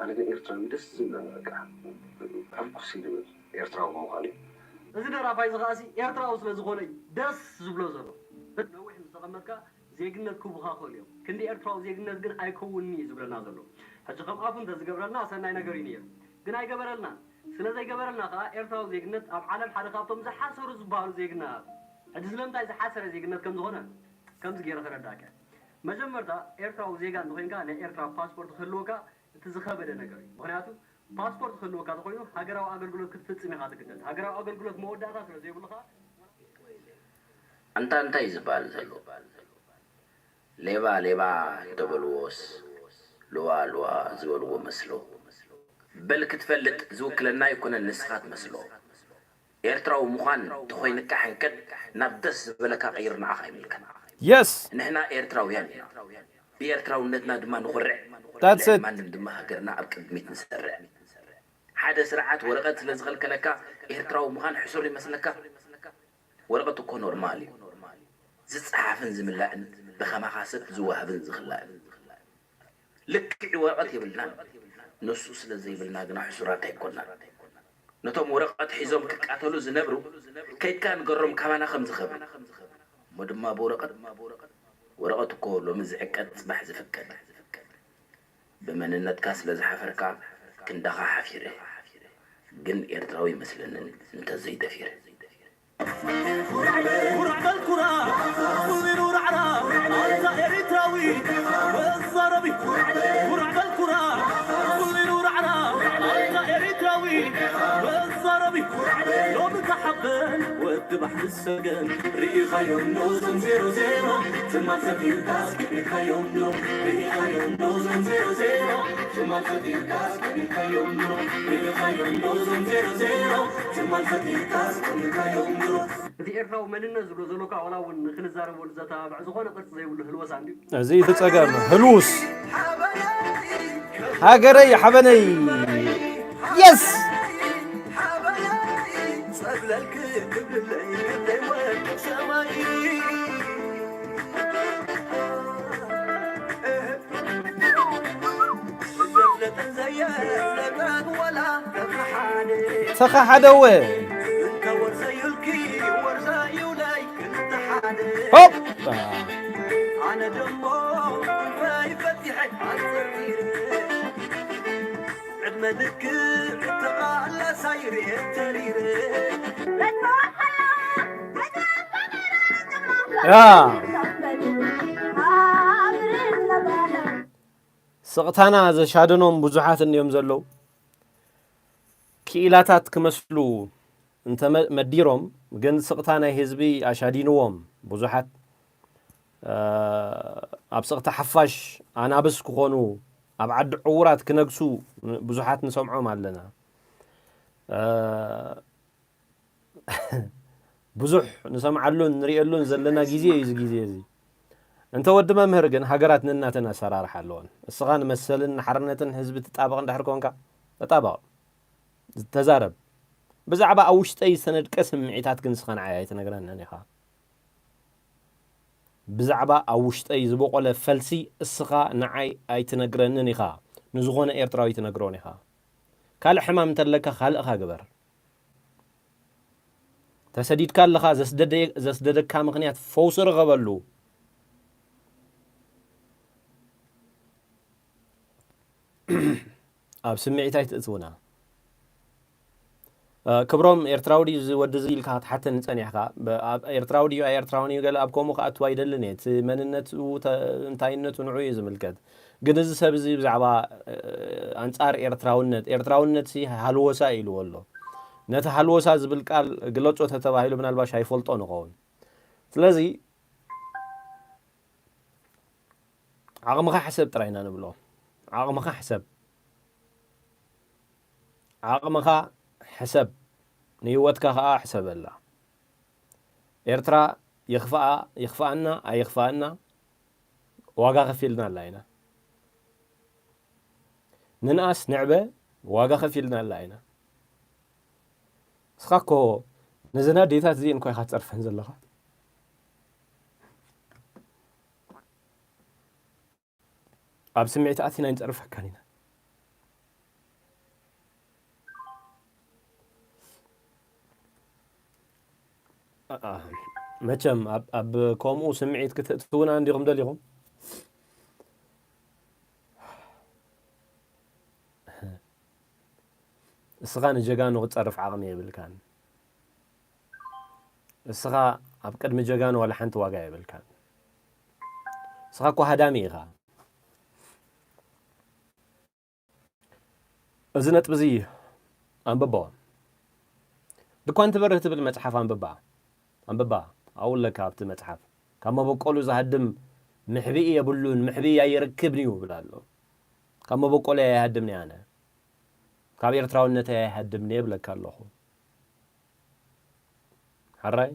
ኣነ ግን ኤርትራዊ ደስ ዝብለኒ በቃ ሕጉስ ይልብል ኤርትራዊ ብምዃኑ እዩ። እዚ ደራፋይ እዚ ከኣሲ ኤርትራዊ ስለ ዝኾነ እዩ ደስ ዝብሎ ዘሎ። ነዊሕ ምስ ተቐመጥካ ዜግነት ክህቡኻ ይኽእሉ እዮም። ክንዲ ኤርትራዊ ዜግነት ግን ኣይከውንን እዩ ዝብለና ዘሎ። ሕጂ ከም ኣፉ እንተዝገብረልና ሰናይ ነገር እዩ ነይሩ። ግን ኣይገበረልናን። ስለ ዘይገበረልና ከኣ ኤርትራዊ ዜግነት ኣብ ዓለም ሓደ ካብቶም ዝሓሰሩ ዝበሃሉ ዜግነታት። ሕጂ ስለምንታይ ዝሓሰረ ዜግነት ከም ዝኾነ ከምዚ ገይረ ከረዳእካ። መጀመርታ ኤርትራዊ ዜጋ እንተኾይንካ ናይ ኤርትራ ፓስፖርት ክህልወካ እቲ ዝኸበደ ነገር እዩ። ምኽንያቱ ፓስፖርት ክህልወካ እንተኾይኑ ሃገራዊ ኣገልግሎት ክትፍጽም ኢኻ ትግደድ። ሃገራዊ ኣገልግሎት መወዳእታ ስለ ዘይብሉ ከኣ ኣንታ እንታይ እዩ ዝበሃል ዘሎ? ሌባ ሌባ እንተበልዎስ ልዋ ልዋ ዝበልዎ መስሎ። በል ክትፈልጥ ዝውክለና ኣይኮነን ንስኻ ትመስሎ። ኤርትራዊ ምዃን ተኾይንካ ሕንከት ናብ ደስ ዝበለካ ቀይር ንዓኻ ይምልከት። የስ ንሕና ኤርትራውያን ኢና። ብኤርትራውነትና ድማ ንኹርዕ። That's ልዕሊ it። ማንም ድማ ሃገርና ኣብ ቅድሚት ንሰርዕ። ሓደ ስርዓት ወረቐት ስለ ዝኸልከለካ ኤርትራዊ ምዃን ሕሱር ይመስለካ? ወረቐት እኮ ኖርማል እዩ። ዝጸሓፍን ዝምላእን ብኸማኻ ሰብ ዝወሃብን ዝኽላእን። ልክዕ ወረቐት የብልናን። ንሱ ስለ ዘይብልና ግና ሕሱራት ኣይኮናን። ነቶም ወረቐት ሒዞም ክቃተሉ ዝነብሩ ከይድካ ንገሮም ካባና ከም ዝኸብሩ። እሞ ድማ ብወረቐት ወረቐት እኮ ሎሚ ዝዕቀት ጽባሕ ዝፍቀድ። ብመንነትካ ስለ ዝሓፈርካ ክንዳኻ ሓፊረ። ግን ኤርትራዊ ይመስለንን እንተዘይደፊረ። ኩራዕ በል ኩራዕ፣ ኩሉ ኢሉ ራዕራዕ፣ ኣንታ ኤሪትራዊ መዛረቢ። ኩራዕ በል ኩራዕ፣ ኩሉ ኢሉ ራዕራዕ፣ ኣንታ ኤሪትራዊ መዛረቢ። ሎሚ ተሓበን ወዲ ባሕሪ ሰገን፣ ርኢኻዮም ዶ ዞም ዜሮ ዜሮ? ትማል ፈጢርካስ ርኢኻዮም ዶ? ርኢኻዮም ዶ ዞም ዜሮ ዜሮ? ትማል ፈጢርካስ ርኢኻዮም ዶ? ርኢኻዮም ዶ ዞም ዜሮ ዜሮ? ትማል ፈጢርካስ ርኢኻዮም ዶ? እቲ ኤርትራዊ መንነት ዝብሎ ዘሎ ከዓ ዋላ እውን ንክንዛረበሉ ዘተባብዕ ዝኾነ ቅርፂ ዘይብሉ ህልወሳ እንድዩ። እዚ እቲ ጸገም ህሉስ ሃገረይ ሓበነይ የስ ተኸሓደወ ሆፕ ኣነ ደሞ ፈይ ፈቲሐ ኣንጸርጢረ ዕድመ ልክዕ ተቓላሳይ ርኤ ተሪረ ያ ስቕታና ዘሻደኖም ብዙሓት እንዮም ዘለዉ ክኢላታት ክመስሉ እንተመዲሮም ግን ስቕታ ናይ ህዝቢ ኣሻዲንዎም ብዙሓት ኣብ ስቕታ ሓፋሽ ኣናብስ ክኾኑ ኣብ ዓዲ ዕዉራት ክነግሱ ብዙሓት ንሰምዖም ኣለና ብዙሕ ንሰምዓሉን ንርእየሉን ዘለና ግዜ እዩ እዚ ግዜ እዚ እንተ ወዲ መምህር ግን ሃገራት ነናተን ኣሰራርሓ ኣለወን እስኻ ንመሰልን ንሓርነትን ህዝቢ ትጣበቕ እንድሕር ኮንካ ተጣበቕ ተዛረብ ብዛዕባ ኣብ ውሽጠይ ዝተነድቀ ስምዒታት ግን እስኻ ንዓይ ኣይትነግረንን ኢኻ ብዛዕባ ኣብ ውሽጠይ ዝበቆለ ፈልሲ እስኻ ንዓይ ኣይትነግረንን ኢኻ ንዝኾነ ኤርትራዊ ኣይትነግሮን ኢኻ ካልእ ሕማም እንተለካ ካልእኻ ግበር ተሰዲድካ ኣለኻ ዘስደደካ ምኽንያት ፈውሲ ርኸበሉ ኣብ ስምዒት ኣይትእትውና ክብሮም ኤርትራዊ ድዩ እዚ ወዲ እዚ ኢልካ ክትሓተኒ ጸኒሕካ ኤርትራዊ ድዩ ኣይ ኤርትራውን እዩ ገለ ኣብ ከምኡ ክኣትው ኣይደልን እየ እቲ መንነቱ እንታይነቱ ንዑ እዩ ዝምልከት ግን እዚ ሰብ እዚ ብዛዕባ ኣንጻር ኤርትራውነት ኤርትራውነት ሲ ሃልወሳ ኢልዎ ኣሎ ነቲ ሃልወሳ ዝብል ቃል ግለጾ ተተባሂሉ ምናልባሽ ኣይፈልጦ ንኸውን ስለዚ ዓቕምኻ ሕሰብ ጥራይና ንብሎ ዓቕምኻ ሕሰብ ዓቕምኻ ሕሰብ ንህይወትካ ኸዓ ሕሰበላ ኤርትራ ይኽፍኣ ይኽፍኣና ኣይኽፍኣና ዋጋ ከፊልና ኣላ ኢና ንንኣስ ንዕበ ዋጋ ከፊልና ኣላ ኢና እስኻ እኮ ነዘን ኣዴታት እዚአን እኳ ኢኻ ትጸርፈን ዘለኻ ኣብ ስምዒት ኣቲና ኣይንጸርፈካን ኢና መቸም ኣብ ከምኡ ስምዒት ክትእትውና እንዲኹም ደሊኹም እስኻ ንጀጋኑ ክትጸርፍ ዓቕሚ የብልካን እስኻ ኣብ ቅድሚ ጀጋኑ ዋላ ሓንቲ ዋጋ የብልካን እስኻ እኮ ሃዳሚ ኢኻ እዚ ነጥቢ እዚ ኣንብቦ ድኳን ትበርህ ትብል መጽሓፍ ኣንብባ ኣንብባ ኣብኡ ኣለካ ኣብቲ መጽሓፍ ካብ መበቆሉ ዝሃድም ምሕብኢ የብሉን ምሕብኢ ኣይርክብን እዩ ይብል ኣሎ ካብ መበቆሉ ኣይሃድምን ኣነ ካብ ኤርትራውነተይ ኣይሃድምን ይብለካ ኣለኹ ሓራይ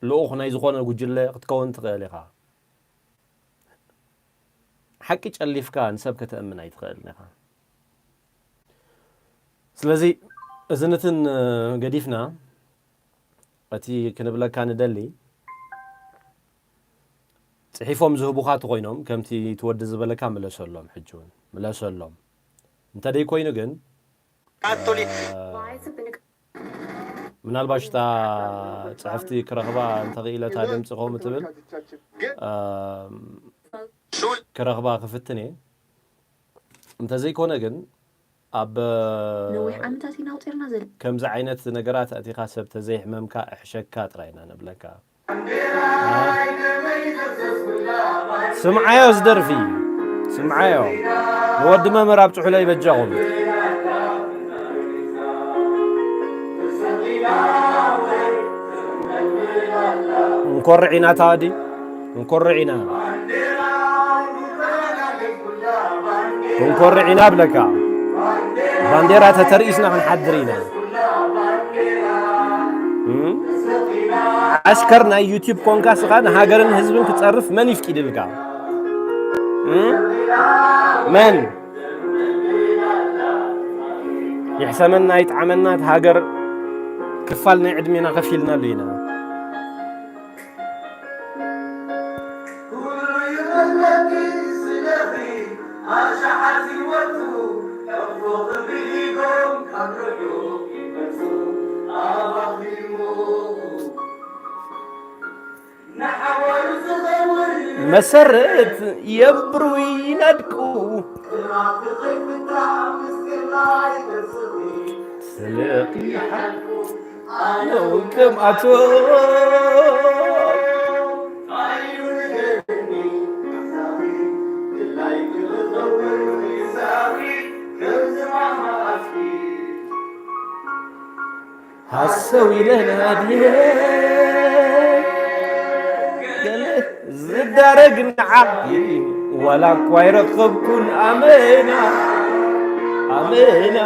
ልኡኽ ናይ ዝኾነ ጉጅለ ክትከውን ትኽእል ኢኻ ሓቂ ጨሊፍካ ንሰብ ከተእምን ኣይትኽእልን ኢኻ። ስለዚ እዚ ንትን ገዲፍና እቲ ክንብለካ ንደሊ፣ ጽሒፎም ዝህቡኻ ተኾይኖም ከምቲ ትወዲ ዝበለካ ምለሰሎም፣ ሕጂ እውን ምለሰሎም። እንተደይ ኮይኑ ግን ካቶሊክ ምናልባሽ እታ ጽሕፍቲ ክረኽባ እንተኽኢለ እታ ድምፂ ከምኡ ትብል ክረኽባ ክፍትን እየ። እንተዘይኮነ ግን ኣብ ነዊሕ ዓመታት ኢና ኣውፂርና ዘለና። ከምዚ ዓይነት ነገራት ኣእቲኻ ሰብ ተዘይሕመምካ እሕሸካ ጥራይ ኢና ንብለካ። ስምዓዮ ዝደርፊ ስምዓዮ ንወዲ መምህር ኣብ ጽሑለይ በጃኹም። እንኮርዕ ኢና ታዲ እንኮርዕ ኢና ክንኮርዕ ኢና ብለካ። ባንዴራ ተተርኢስና ክንሓድር ኢና። ዓስከር ናይ ዩቲብ ኮንካ ስኻ ንሃገርን ህዝብን ክጸርፍ መን ይፍቂድልካ? መን ይሕሰመና ይጥዓመና እቲ ሃገር ክፋል ናይ ዕድሜና ከፊልናሉ ኢና። መሰረት የብሩ ይነድቁ ስለቂ ሓቁ ኣነው ከም ኣቶ ሃሰው ኢለና ድየ ገለ ዝዳረግ ንዓዲ ዋላ እኳ ይረኸብኩን ኣመና ኣመና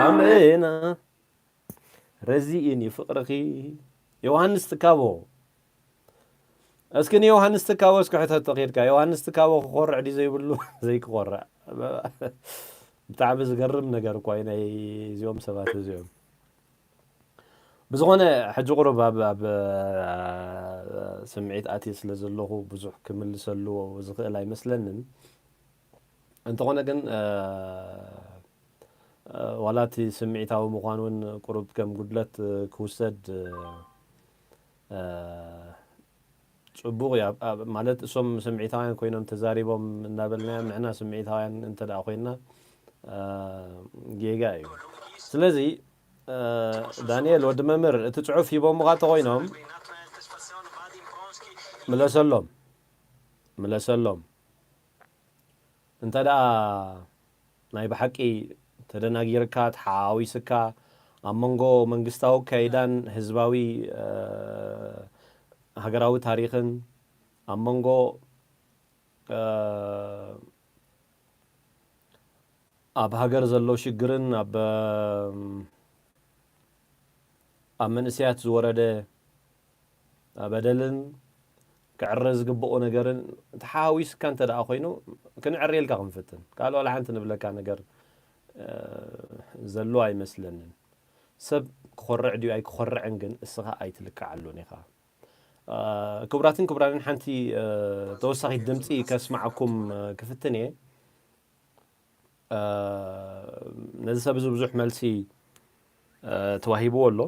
ኣመና ረዚእን እዩ ፍቕርኺ። ዮሃንስ ትካቦ እስኪ ንዮሃንስ ትካቦ እስኪ ሕተቶ ኬድካ። ዮሃንስ ትካቦ ክኾርዕ ድዩ ዘይብሉ? ዘይክኾርዕ። ብጣዕሚ ዝገርም ነገር እኳ እዩ ናይ እዚኦም ሰባት እዚኦም። ብዝኾነ ሕጂ ቁሩብ ኣብ ኣብ ስምዒት ኣትየ ስለ ዘለኹ ብዙሕ ክምልሰሉ ዝኽእል ኣይመስለንን። እንተኾነ ግን ዋላ እቲ ስምዒታዊ ምዃን እውን ቁሩብ ከም ጉድለት ክውሰድ ጽቡቕ እዩ። ማለት እሶም ስምዒታውያን ኮይኖም ተዛሪቦም እናበልናዮም ንሕና ስምዒታውያን እንተ ደኣ ኮይንና ጌጋ እዩ። ስለዚ ዳንኤል ወዲ መምህር እቲ ጽሑፍ ሂቦምኻ ተኾይኖም ምለሰሎም ምለሰሎም። እንተ ደኣ ናይ ብሓቂ ተደናጊርካ ተሓዋዊስካ ኣብ መንጎ መንግስታዊ ኣካይዳን ህዝባዊ ሃገራዊ ታሪኽን ኣብ መንጎ ኣብ ሃገር ዘሎ ሽግርን ኣብ ኣብ መንእሰያት ዝወረደ በደልን ክዕረ ዝግብኦ ነገርን ተሓዋዊስካ እንተ ደኣ ኮይኑ ክንዕርየልካ ክንፍትን ካልእ ዋላ ሓንቲ ንብለካ ነገር ዘሎ ኣይመስለንን። ሰብ ክኾርዕ ድዩ ኣይክኾርዕን ግን እስኻ ኣይትልክዓሉን ኢኻ። ክቡራትን ክቡራንን ሓንቲ ተወሳኺት ድምፂ ከስማዓኩም ክፍትን እየ። ነዚ ሰብ እዚ ብዙሕ መልሲ ተዋሂብዎ ኣሎ።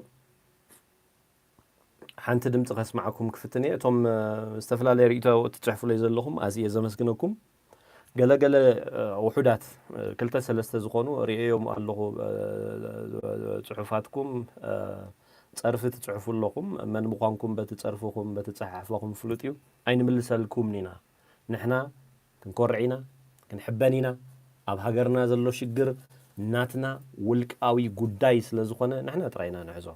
ሓንቲ ድምፂ ከስማዓኩም ክፍትን እየ። እቶም ዝተፈላለየ ርእይቶ ትፅሕፉለይ ዘለኹም ኣዝየ ዘመስግነኩም። ገለገለ ውሑዳት ክልተ ሰለስተ ዝኾኑ ርእየዮም ኣለኹ። ፅሑፋትኩም ፀርፊ ትፅሕፉ ኣለኹም። መን ምዃንኩም በቲ ፀርፍኹም በቲ ፀሓሕፋኹም ፍሉጥ እዩ። ኣይንምልሰልኩምን ኢና። ንሕና ክንኮርዕ ኢና፣ ክንሕበን ኢና። ኣብ ሃገርና ዘሎ ሽግር ናትና ውልቃዊ ጉዳይ ስለ ዝኾነ ንሕና ጥራይ ኢና ንሕዞ።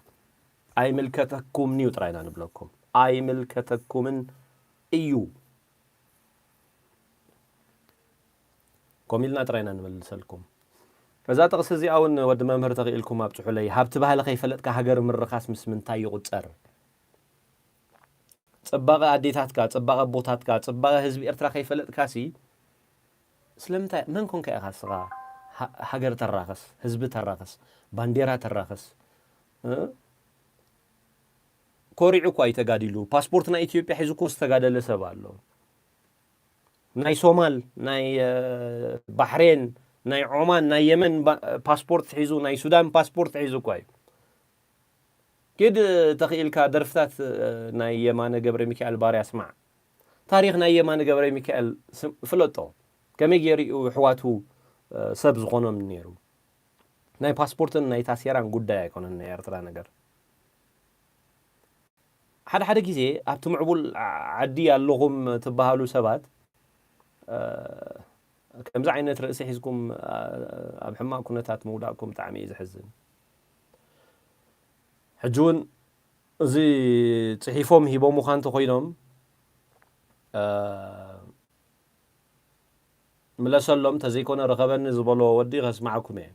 ኣይምልከተኩምን እዩ ጥራይ ኢና ንብለኩም። ኣይምልከተኩምን እዩ። ኮም ኢልና ጥራይ ኢና ንመልሰልኩም። እዛ ጥቕሲ እዚኣ እውን ወዲ መምህር ተኽኢልኩም ኣብፅሑለይ። ሃብቲ ባህሊ ከይፈለጥካ ሃገር ምርኻስ ምስ ምንታይ ይቑፀር? ፅባቐ ኣዴታትካ፣ ፅባቐ ኣቦታትካ፣ ፅባቐ ህዝቢ ኤርትራ ከይፈለጥካሲ ስለምንታይ መን ኮንካ ኢኻ እስኻ ሃ- ሃገር ተራኽስ፣ ህዝቢ ተራኽስ፣ ባንዴራ ተራኽስ? እ? ኮሪዑ እኳ እዩ ተጋዲሉ። ፓስፖርት ናይ ኢትዮጵያ ሒዙ እኮ ዝተጋደለ ሰብ ኣሎ። ናይ ሶማል፣ ናይ እ፣ ባሕሬን፣ ናይ ዖማን፣ ናይ የመን ባ- ፓስፖርት ሒዙ፣ ናይ ሱዳን ፓስፖርት ሒዙ እኳ እዩ። ኪድ ተኽኢልካ ደርፍታት እ፣ ናይ የማነ ገብረ ሚካኤል ባርያ ስማዕ። ታሪኽ ናይ የማነ ገብረ ሚካኤል ስም- ፍለጦ። ከመይ ገይሩ እዩ ኣሕዋቱ እ፣ ሰብ ዝኾኖም ነይሩ። ናይ ፓስፖርትን ናይ ታሴራን ጉዳይ ኣይኮነን ናይ ኤርትራ ነገር። ሓደ ሓደ ግዜ ኣብቲ ምዕቡል ዓዲ ኣለኹም ትበሃሉ ሰባት እ፣ ከምዚ ዓይነት ርእሲ ሒዝኩም እ፣ ኣብ ሕማቕ ኩነታት ምውዳቕኩም ብጣዕሚ እዩ ዘሕዝን። ሕጂ እውን እዚ ጽሒፎም ሂቦምኻ እንተኾይኖም እ፣ ምለሰሎም፣ ተዘይኮነ ርኸበኒ ዝበሎ ወዲ ከስማዓኩም እየ።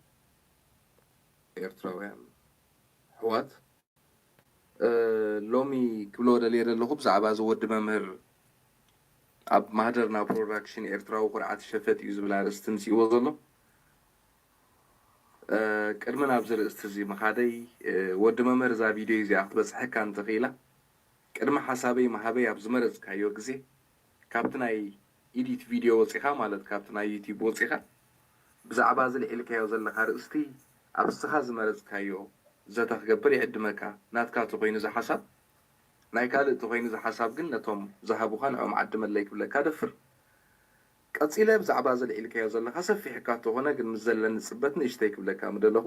ኤርትራውያን ኣሕዋት እ፣ ሎሚ ክብሎ ደልየ ዘለኹ ብዛዕባ እዚ ወዲ መምህር ኣብ ማህደርና ፕሮዳክሽን ኤርትራዊ ኩርዓት ሸፈጥ እዩ ዝብል ኣርእስቲ ምጽእዎ ዘሎ። እ፣ ቅድሚ ናብዚ ርእስቲ እዚ ምኻደይ እ፣ ወዲ መምህር እዛ ቪድዮ እዚኣ ክትበጽሐካ እንተኽኢላ ቅድሚ ሓሳበይ ምሃበይ ኣብ ዝመረጽካዮ ግዜ ካብቲ ናይ ኢዲት ቪድዮ ወጺኻ ማለት ካብቲ ናይ ዩቲዩብ ወጺኻ ብዛዕባ እዚ ልዒልካዮ ዘለኻ ርእስቲ ኣብ እስኻ ዝመረጽካዮ ዘተ ክገብር ይዕድመካ። ናትካ ተኾይኑ እዚ ሓሳብ ናይ ካልእ ተኾይኑ እዚ ሓሳብ ግን ነቶም ዝሃቡኻ ንዕኦም ዓድመለይ ክብለካ ደፍር። ቀጺለ ብዛዕባ እዚ ልዒልካዮ ዘለኻ ሰፊሕ እካ ተኾነ ግን ምስ ዘለኒ ጽበት ንእሽተይ ክብለካ ምደለኹ።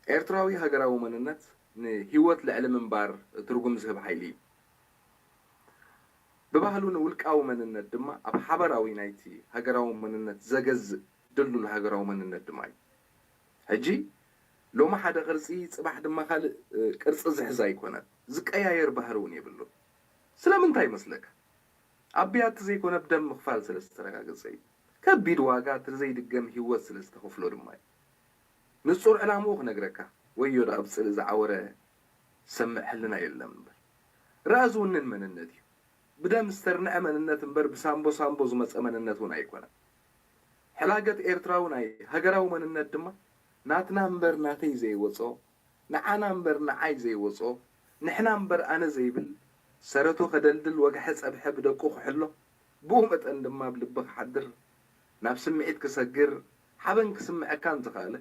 ኤርትራዊ ሃገራዊ መንነት ንህይወት ልዕሊ ምንባር ትርጉም ዝህብ ሓይሊ እዩ። ብባህሉ ንውልቃዊ መንነት ድማ ኣብ ሓበራዊ ናይቲ ሃገራዊ መንነት ዘገዝእ ድልዱል ሃገራዊ መንነት ድማ እዩ። ሕጂ ሎሚ ሓደ ቅርጺ ጽባሕ ድማ ካልእ እ፣ ቅርጺ ዝሕዝ ኣይኮነን። ዝቀያየር ባህሪ እውን የብሉን። ስለምንታይ ይመስለካ? ኣብ ብያቲ ዘይኮነ ብደም ምኽፋል ስለ ዝተረጋገጸ እዩ። ከቢድ ዋጋ እቲ ዘይድገም ህይወት ስለ ዝተኸፍሎ ድማ እዩ። ንጹር ዕላምኡ ክነግረካ ወዮ ደኣ ብጽልኢ ዝዓወረ ሰምዕ ሕልና የለን እምበር ርኣ ዝውንን መንነት እዩ። ብደም ዝተርንዐ መንነት እምበር ብሳምቦ ሳምቦ ዝመጸ መንነት እውን ኣይኮነን። ሕላገት ኤርትራዊ ናይ ሃገራዊ መንነት ድማ ናትና እምበር ናተይ ዘይወጾ ንዓና እምበር ንዓይ ዘይወጾ ንሕና እምበር ኣነ ዘይብል ሰረቱ ከደልድል ወግሐ ጸብሐ ብደቁ ክሕሎ ብኡ መጠን ድማ ኣብ ልቢ ክሓድር ናብ ስምዒት ክሰግር ሓበን ክስምዐካ እንተኸኣለ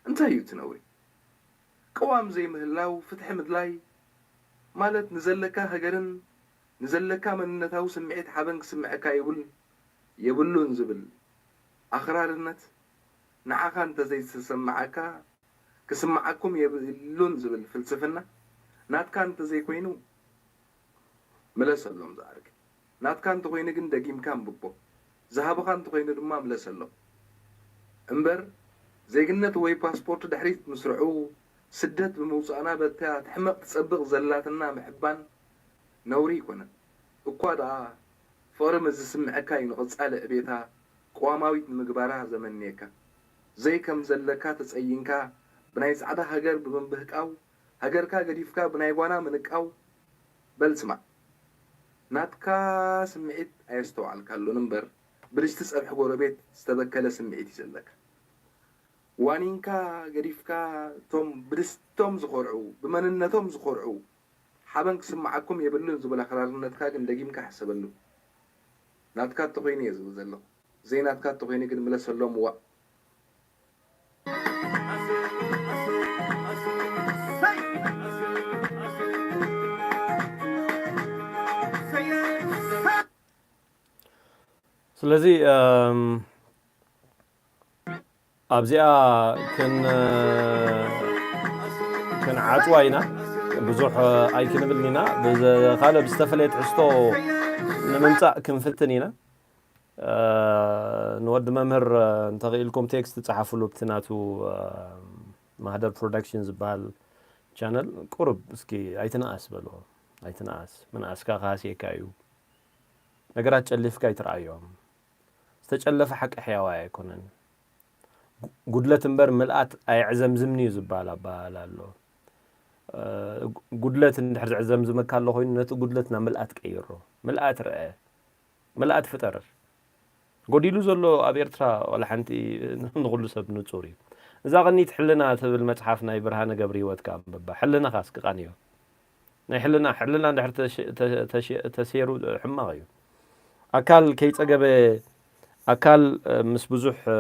እንታይ እዩ እቲ ነውሪ? ቅዋም ዘይምህላው ፍትሒ ምድላይ ማለት ንዘለካ ሃገርን ንዘለካ መንነታዊ ስምዒት ሓበን ክስምዐካ የብሉን የብሉን ዝብል ኣኽራርነት ንዓኻ እንተዘይተሰምዓካ ክስምዓኩም የብሉን ዝብል ፍልስፍና ናትካ እንተዘይኮይኑ ምለሰሎም ዝዓርከይ። ናትካ እንተኾይኑ ግን ደጊምካ ኣንብቦ። ዝሃቡኻ እንተኾይኑ ድማ ምለሰሎም። እምበር ዜግነት ወይ ፓስፖርት ድሕሪት ምስርዑ ስደት ብምውፃእና በታ ትሕመቕ ትፀብቕ ዘላትና ምሕባን ነውሪ ኣይኮነን። እኳ ደኣ ፍቕሪ ምስ ዝስምዐካ እዩ ንቐፃሊ ዕቤታ ቅዋማዊት ንምግባራ ዘመንየካ። ዘይከም ዘለካ ተፀይንካ ብናይ ፃዕዳ ሃገር ብምንብህቃው ሃገርካ ገዲፍካ ብናይ ጓና ምንቃው በል ስማዕ ናትካ ስምዒት ኣየስተውዓልካሉን እምበር ብድስቲ ጸብሒ ጎረቤት ዝተበከለ ስምዒት እዩ ዘለካ ዋኒንካ ገዲፍካ እቶም ብድስቶም ዝኮርዑ ብመንነቶም ዝኮርዑ ሓበን ክስምዓኩም የብሉን ዝብል ኣክራርነትካ ግን ደጊምካ ሕሰበሉ ናትካ እንተኮይኑ እየ ዝብል ዘለኹ ዘይናትካ እንተኮይኑ ግን ምለሰሎም ዋእ ስለዚ ኣብዚኣ ክንዓፅዋ ኢና ብዙሕ ኣይክንብል ኢና ካልእ ብዝተፈለየ ትሕዝቶ ንምምፃእ ክንፍትን ኢና ንወዲ መምህር እንተኽኢልኩም ቴክስት ጸሓፍሉ ብቲ ናቱ ማህደር ፕሮዳክሽን ዝበሃል ቻነል ቁርብ እስኪ ኣይትንኣስ በልዎ ኣይትንኣስ ምንኣስካ ክሃስየካ እዩ ነገራት ጨሊፍካ ኣይትርኣዮም ዝተጨለፈ ሓቂ ሕያዋይ ኣይኮነን ጉድለት እምበር ምልኣት ኣየዕዘምዝምን እዩ ዝበሃል ኣባሃል ኣሎ ጉድለት እንድሕር ዘዕዘምዝመካ ኣሎ ኮይኑ ነቲ ጉድለት ናብ ምልኣት ቀይሮ ምልኣት ርአ ምልኣት ፍጠር ጎዲሉ ዘሎ ኣብ ኤርትራ ዋላ ሓንቲ ንኹሉ ሰብ ንጹር እዩ። እዛ ቅኒት ሕልና ትብል መጽሓፍ ናይ ብርሃነ ገብረ ህይወት ከኣ ኣንብባ። ሕልናኻ እስኪ ቃንዮ። ናይ ሕልና፣ ሕልና እንድሕር ተሽ-፣ ተ-፣ ተሽ-፣ ተሴሩ ሕማቕ እዩ። ኣካል ከይጸገበ፣ ኣካል፣ እ፣ ምስ ብዙሕ፣ እ፣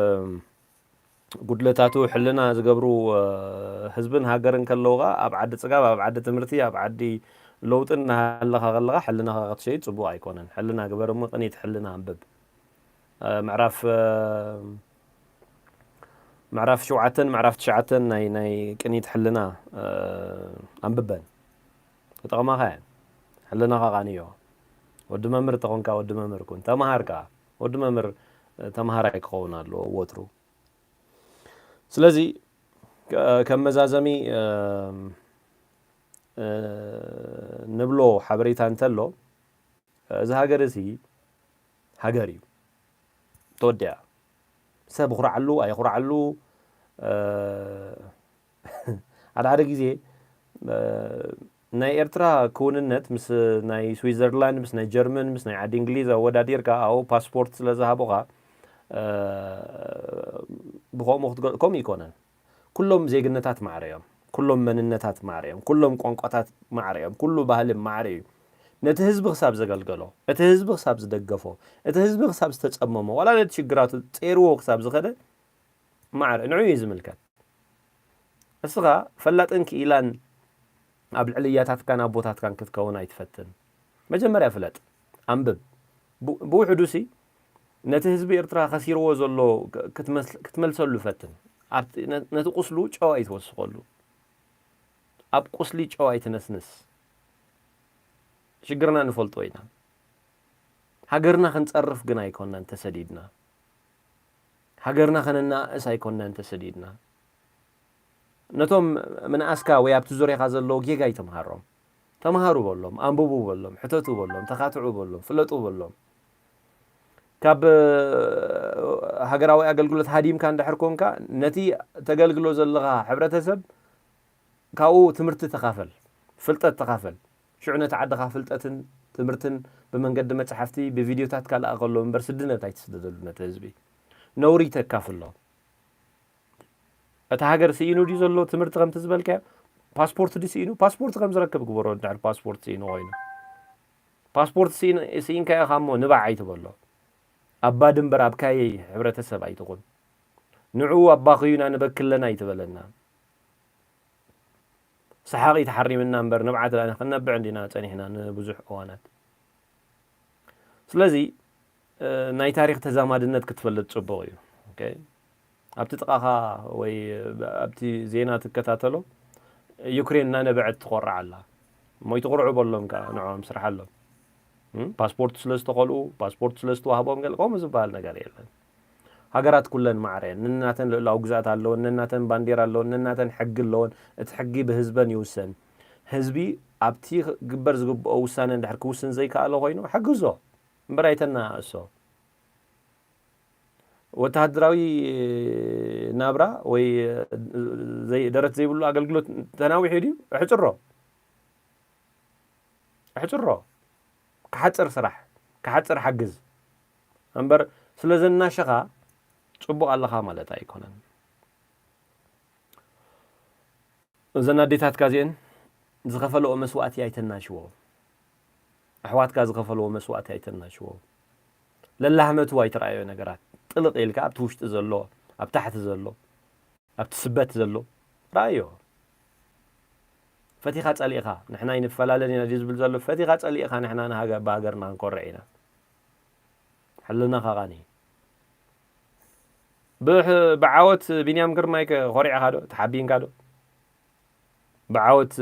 ጉድለታቱ ሕልና ዝገብሩ፣ እ፣ ህዝብን ሃገርን ከለዉ ኸኣ ኣብ ዓዲ ጽጋብ፣ ኣብ ዓዲ ትምህርቲ፣ ኣብ ዓዲ ለውጢ እናሃለኻ ከለኻ ሕልናኻ ክትሸይጥ ጽቡቕ ኣይኮነን። ሕልና ግበር እሞ ቅኒት ሕልና ኣንብብ። እ፣ ምዕራፍ፣ እ፣ ምዕራፍ ሸውዓተን ምዕራፍ ትሽዓተን ናይ፣ ናይ ቅኒት ሕልና፣ እ፣ ኣንብበን። ክጠቕማኻ እየን። ሕልናኻ ቃንዮ። ወዲ መምህር ተኾንካ ወዲ መምህር ኩን። ተምሃር ከኣ። ወዲ መምህር፣ እ፣ ተምሃራይ ክኸውን ኣለዎ ወትሩ። ስለዚ ከ-፣ ከም መዛዘሚ፣ እ፣ እ፣ ንብሎ ሓበሬታ እንተሎ፣ እዚ ሃገር እዚ ሃገር እዩ። ተወዲኣ። ሰብ ይኹርዓሉ ኣይኹርዓሉ፣ እ፣ ሓደ ሓደ ግዜ፣ እ፣ ናይ ኤርትራ ክውንነት ምስ ናይ ስዊዘርላንድ፣ ምስ ናይ ጀርመን፣ ምስ ናይ ዓዲ እንግሊዝ ኣወዳዲርካ ኣብኡ ፓስፖርት ስለ ዝሃቡኻ፣ እ፣ ብኸምኡ ክትገ-፣ ከምኡ ይኮነን። ኩሎም ዜግነታት ማዕረ እዮም። ኩሎም መንነታት ማዕረ እዮም። ኩሎም ቋንቋታት ማዕረ እዮም። ኩሉ ባህሊ ማዕረ እዩ። ነቲ ህዝቢ ክሳብ ዘገልገሎ፣ እቲ ህዝቢ ክሳብ ዝደገፎ፣ እቲ ህዝቢ ክሳብ ዝተጸመሞ፣ ዋላ ነቲ ሽግራቱ ጸይርዎ ክሳብ ዝኸደ ማዕረ ንዕኡ እዩ ዝምልከት። እስኻ ፈላጥን ክኢላን ኣብ ልዕሊ እያታትካን ኣቦታትካን ክትከውን ኣይትፈትን። መጀመርያ ፍለጥ፣ ኣንብብ። ብ-፣ ብውሕዱሲ ነቲ ህዝቢ ኤርትራ ከሲርዎ ዘሎ ክ-፣ ክትመስ-፣ ክትመልሰሉ ፈትን። ኣብቲ፣ ነ-፣ ነቲ ቁስሉ ጨው ኣይትወስኸሉ። ኣብ ቁስሊ ጨው ኣይትነስንስ። ሽግርና ንፈልጦ ኢና። ሃገርና ክንጸርፍ ግን ኣይኮናን ተሰዲድና። ሃገርና ከነናእስ ኣይኮናን ተሰዲድና። ነቶም ምንኣስካ ወይ ኣብቲ ዙርያኻ ዘለዉ ጌጋ ኣይተምሃሮም። ተምሃሩ በሎም፣ ኣንብቡ በሎም፣ ሕተቱ በሎም፣ ተኻትዑ በሎም፣ ፍለጡ በሎም። ካብ፣ እ፣ ሃገራዊ ኣገልግሎት ሃዲምካ እንድሕር ኮንካ፣ ነቲ ተገልግሎ ዘለኻ ሕብረተሰብ ካብኡ ትምህርቲ ተኻፈል፣ ፍልጠት ተኻፈል። ሽዑ ነቲ ዓድኻ ፍልጠትን ትምህርትን ብመንገዲ መጻሕፍቲ፣ ብቪድዮታትካ ልኣኸሎም እምበር ስድነት ኣይትስደደሉ ነቲ ህዝቢ። ነውሪ ተካፍሎ። እቲ ሃገር ስኢኑ ድዩ ዘሎ ትምህርቲ ከምቲ ዝበልካዮ? ፓስፖርት ድዩ ስኢኑ? ፓስፖርት ከም ዝረክብ ግበሮ፣ እንድሕር ፓስፖርት ስኢኑ ኮይኑ። ፓስፖርት ስኢን-፣ ስኢንካ ኢኻ እሞ ንባዕ ኣይትበሎ። ኣባ ድንበር ኣብ ካየይ ሕብረተሰብ ኣይትኹን። ንዕኡ ኣባኽዩና ንበክለና ኣይትበለና። ሰሓቒ ተሓሪምና እምበር ንብዓት ዳኣ ክንነብዕ እንዲና ጸኒሕና ንብዙሕ እዋናት። ስለዚ፣ እ፣ ናይ ታሪኽ ተዛማድነት ክትፈልጥ ጽቡቕ እዩ። ኦኬ? ኣብቲ ጥቓኻ ወይ ኣብቲ ዜና ትከታተሎ፣ ዩክሬን እናነበዐት ትኾርዕ ኣላ። እሞ ይትኹርዑ በሎም ከኣ ንዕኦም ስርሓሎም። እም? ፓስፖርት ስለ ዝተኸልኡ፣ ፓስፖርት ስለ ዝተዋህቦም ገለ ከምኡ ዝበሃል ነገር የለን። ሃገራት ኩለን ማዕረ እየን። ነናተን ልኡላዊ ግዝኣት ኣለወን፣ ነናተን ባንዴራ ኣለወን፣ ነናተን ሕጊ ኣለወን። እቲ ሕጊ ብህዝበን ይውሰን። ህዝቢ ኣብቲ ክግበር ዝግብኦ ውሳነ እንድሕር ክውስን ዘይከኣለ ኮይኑ፣ ሓግዞ እምበር ኣይተናእሶ። ወተሃደራዊ ናብራ ወይ ዘይ-፣ ደረት ዘይብሉ ኣገልግሎት ተናዊሑ ድዩ? ኣሕጽሮ። ኣሕጽሮ። ክሓጽር ስራሕ፣ ክሓጽር ሓግዝ። እምበር ስለ ዘናሸኻ ጽቡቕ ኣለኻ ማለት ኣይኮነን። እዘን ኣዴታትካ እዚአን ዝኸፈለኦ መስዋእቲ ኣይተናሽዎ። ኣሕዋትካ ዝኸፈለዎ መስዋእቲ ኣይተናሽዎ። ለላህመቱ ኣይትረኣዮ ነገራት። ጥልቕ ኢልካ ኣብቲ ውሽጢ ዘሎ፣ ኣብ ታሕቲ ዘሎ፣ ኣብቲ ስበት ዘሎ ረኣዮ። ፈቲኻ ጸሊእኻ፣ ንሕና ኣይንፈላለን ኢና ድዩ ዝብል ዘሎ? ፈቲኻ ጸሊእኻ፣ ንሕና ንሃገ-፣ ብሃገርና ክንኮርዕ ኢና። ሕልናኻ ቃኒ። ብሕ-፣ ብዓወት ቢንያም ግርማይ ከ ኮሪዕኻ ዶ? ተሓቢንካ ዶ? ብዓወት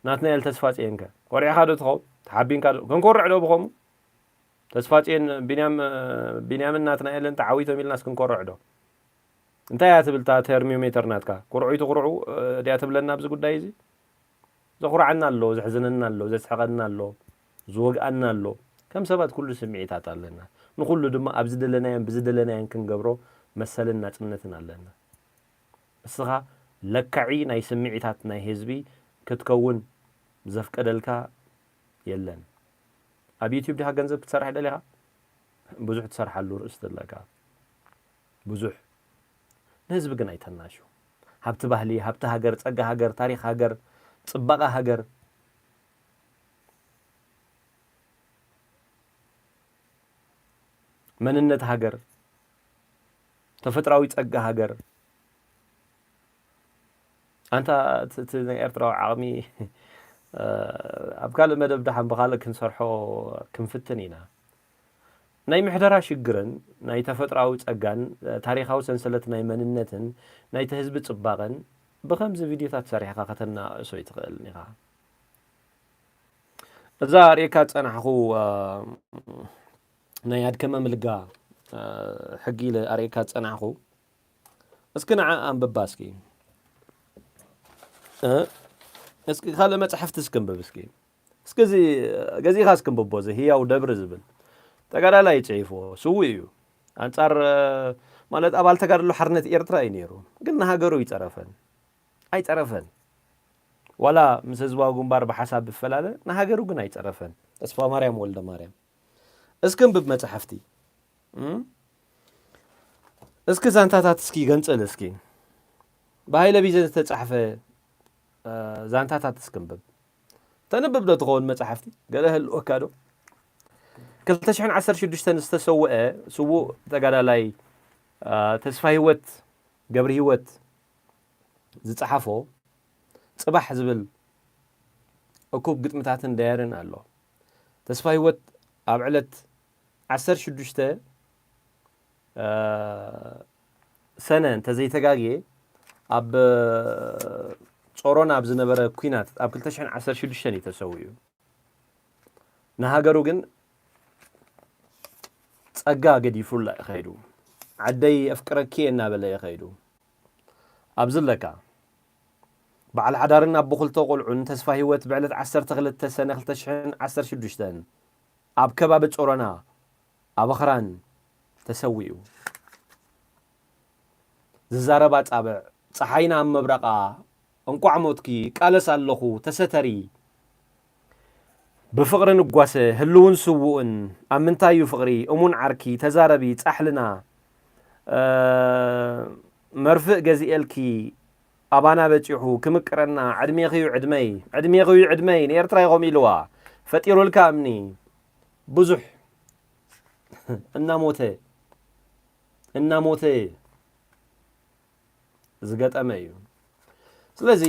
ናትናኤል ተስፋጽዮን ከ ኮሪዕኻ ዶ ትኸውን? ተሓቢንካ ዶ? ክንኮርዕ ዶ ብኸምኡ? ተስፋጽዮን ቢንያም፣ ቢንያምን ናትናኤልን ተዓዊቶም ኢልናስ ክንኮርዕ ዶ? እንታይ እያ ትብል እታ ቴርሞሜተር ናትካ? ኩርዑ ይትኩርዑ፣ እ፣ ድያ ትብለና ኣብዚ ጉዳይ እዚ? ዘኹርዓና ኣሎ፣ ዘሕዝነና ኣሎ፣ ዘስሕቐና ኣሎ፣ ዝወግኣና ኣሎ። ከም ሰባት ኩሉ ስምዒታት ኣለና። ንኹሉ ድማ ኣብ ዝደለናዮን ብዝደለናዮን ክንገብሮ መሰልን ናጽነትን ኣለና። እስኻ ለካዒ ናይ ስምዒታት ናይ ህዝቢ ክትከውን ዘፍቀደልካ የለን። ኣብ ዩቲዩብ ዲኻ ገንዘብ ክትሰርሕ ደሊኻ? ብዙሕ ትሰርሓሉ ርእስቲ ኣለካ። ብዙሕ። ንህዝቢ ግን ኣይተናሹ። ሃብቲ ባህሊ፣ ሃብቲ ሃገር፣ ጸጋ ሃገር፣ ታሪኽ ሃገር፣ ጽባቐ ሃገር፣ መንነት ሃገር፣ ተፈጥራዊ ጸጋ ሃገር። ኣንታ እቲ፣ እቲ ናይ ኤርትራዊ ዓቕሚ፣ እ፣ ኣብ ካልእ መደብ ደሓን ብኻልእ ክንሰርሖ ክንፍትን ኢና። ናይ ምሕደራ ሽግርን ናይ ተፈጥራዊ ጸጋን፣ እ፣ ታሪኻዊ ሰንሰለት ናይ መንነትን ናይቲ ህዝቢ ጽባቐን ብኸምዚ ቪድዮታት ሰሪሕኻ ከተናእሶ ኣይትኽእልን ኢኻ። እዛ ኣርእየካ ዝጸናሕኹ፣ እ፣ ናይ ኣድከመ ምልጋ፣ እ፣ ሕጊ ኢለ ኣርእየካ ዝጸናሕኹ፣ እስኪ ንዓ ኣንብባ እስኪ። እ? እስኪ ካልእ መጻሕፍቲ እስኪ ኣንብብ እስኪ። እስኪ እዚ ገዚእኻ እስኪ ኣንብቦ፣ እዚ ህያው ደብሪ ዝብል ተጋዳላይ ጽሒፍዎ፣ ስዉእ እዩ። ኣንጻር፣ እ፣ ማለት ኣባል ተጋድሎ ሓርነት ኤርትራ እዩ ነይሩ። ግን ንሃገሩ ኣይጸረፈን። ኣይጸረፈን። ዋላ ምስ ህዝባዊ ግንባር ብሓሳብ ብፈላለ፣ ንሃገሩ ግን ኣይጸረፈን። ተስፋማርያም ወልደማርያም። እስኪ ኣንብብ መጻሕፍቲ። እም? እስኪ ዛንታታት እስኪ ገንጽል እስኪ። ብሃይለ ቢዘን ዝተጻሕፈ፣ እ፣ ዛንታታት እስኪ ኣንብብ። ተንብብ ዶ ትኸውን መጻሕፍቲ? ገለ ህልወካ ዶ? ክልተ ሽሕን ዓሰርተ ሽዱሽተን ዝተሰውአ ስዉእ ተጋዳላይ፣ እ፣ ተስፋ ህይወት ገብረ ህይወት ዝጸሓፎ ጽባሕ ዝብል እኩብ ግጥምታትን ዳየርን ኣሎ። ተስፋ ህይወት ኣብ ዕለት ዓሰርተ ሽዱሽተ፣ እ፣ ሰነ እንተዘይተጋግየ ኣብ ጾሮና ኣብ ዝነበረ ኲናት ኣብ ክልተ ሽሕን ዓሰርተ ሽዱሽተን እዩ ተሰዊኡ። ንሃገሩ ግን ጸጋ ገዲፉላ እዩ ከይዱ። ዓደይ የፍቅረኪ እናበለ እዩ ከይዱ። ኣብዚ ኣለካ። በዓል ሓዳርን ኣቦ ክልተ ቆልዑን ተስፋ ህይወት ብዕለት ዓሰርተ ክልተ ሰነ ክልተ ሽሕን ዓሰርተ ሽዱሽተን ኣብ ከባቢ ጾሮና ኣብ ኣኽራን ተሰዊኡ። ዝዛረብ ኣጻብዕ፣ ጸሓይና ኣብ ምብራቓ፣ እንቋዕ ሞትኪ፣ ቃለስ ኣለኹ፣ ተሰተሪ። ብፍቕሪ ንጓሰ፣ ህልውን ስዉእን፣ ኣብ ምንታይ እዩ ፍቕሪ፣ እሙን ዓርኪ፣ ተዛረቢ፣ ጻሕልና፣ እ፣ መርፍእ ገዚኤልኪ፣ ኣባና በጺሑ፣ ክምቅረና፣ ዕድሜኺ እዩ ዕድመይ፣ ዕድሜኺ እዩ ዕድመይ፣ ንኤርትራ ኢኹም ኢልዋ፣ ፈጢሩልካ እምኒ፣ ብዙሕ እናሞተ፣ እናሞተ ዝገጠመ እዩ። ስለዚ፣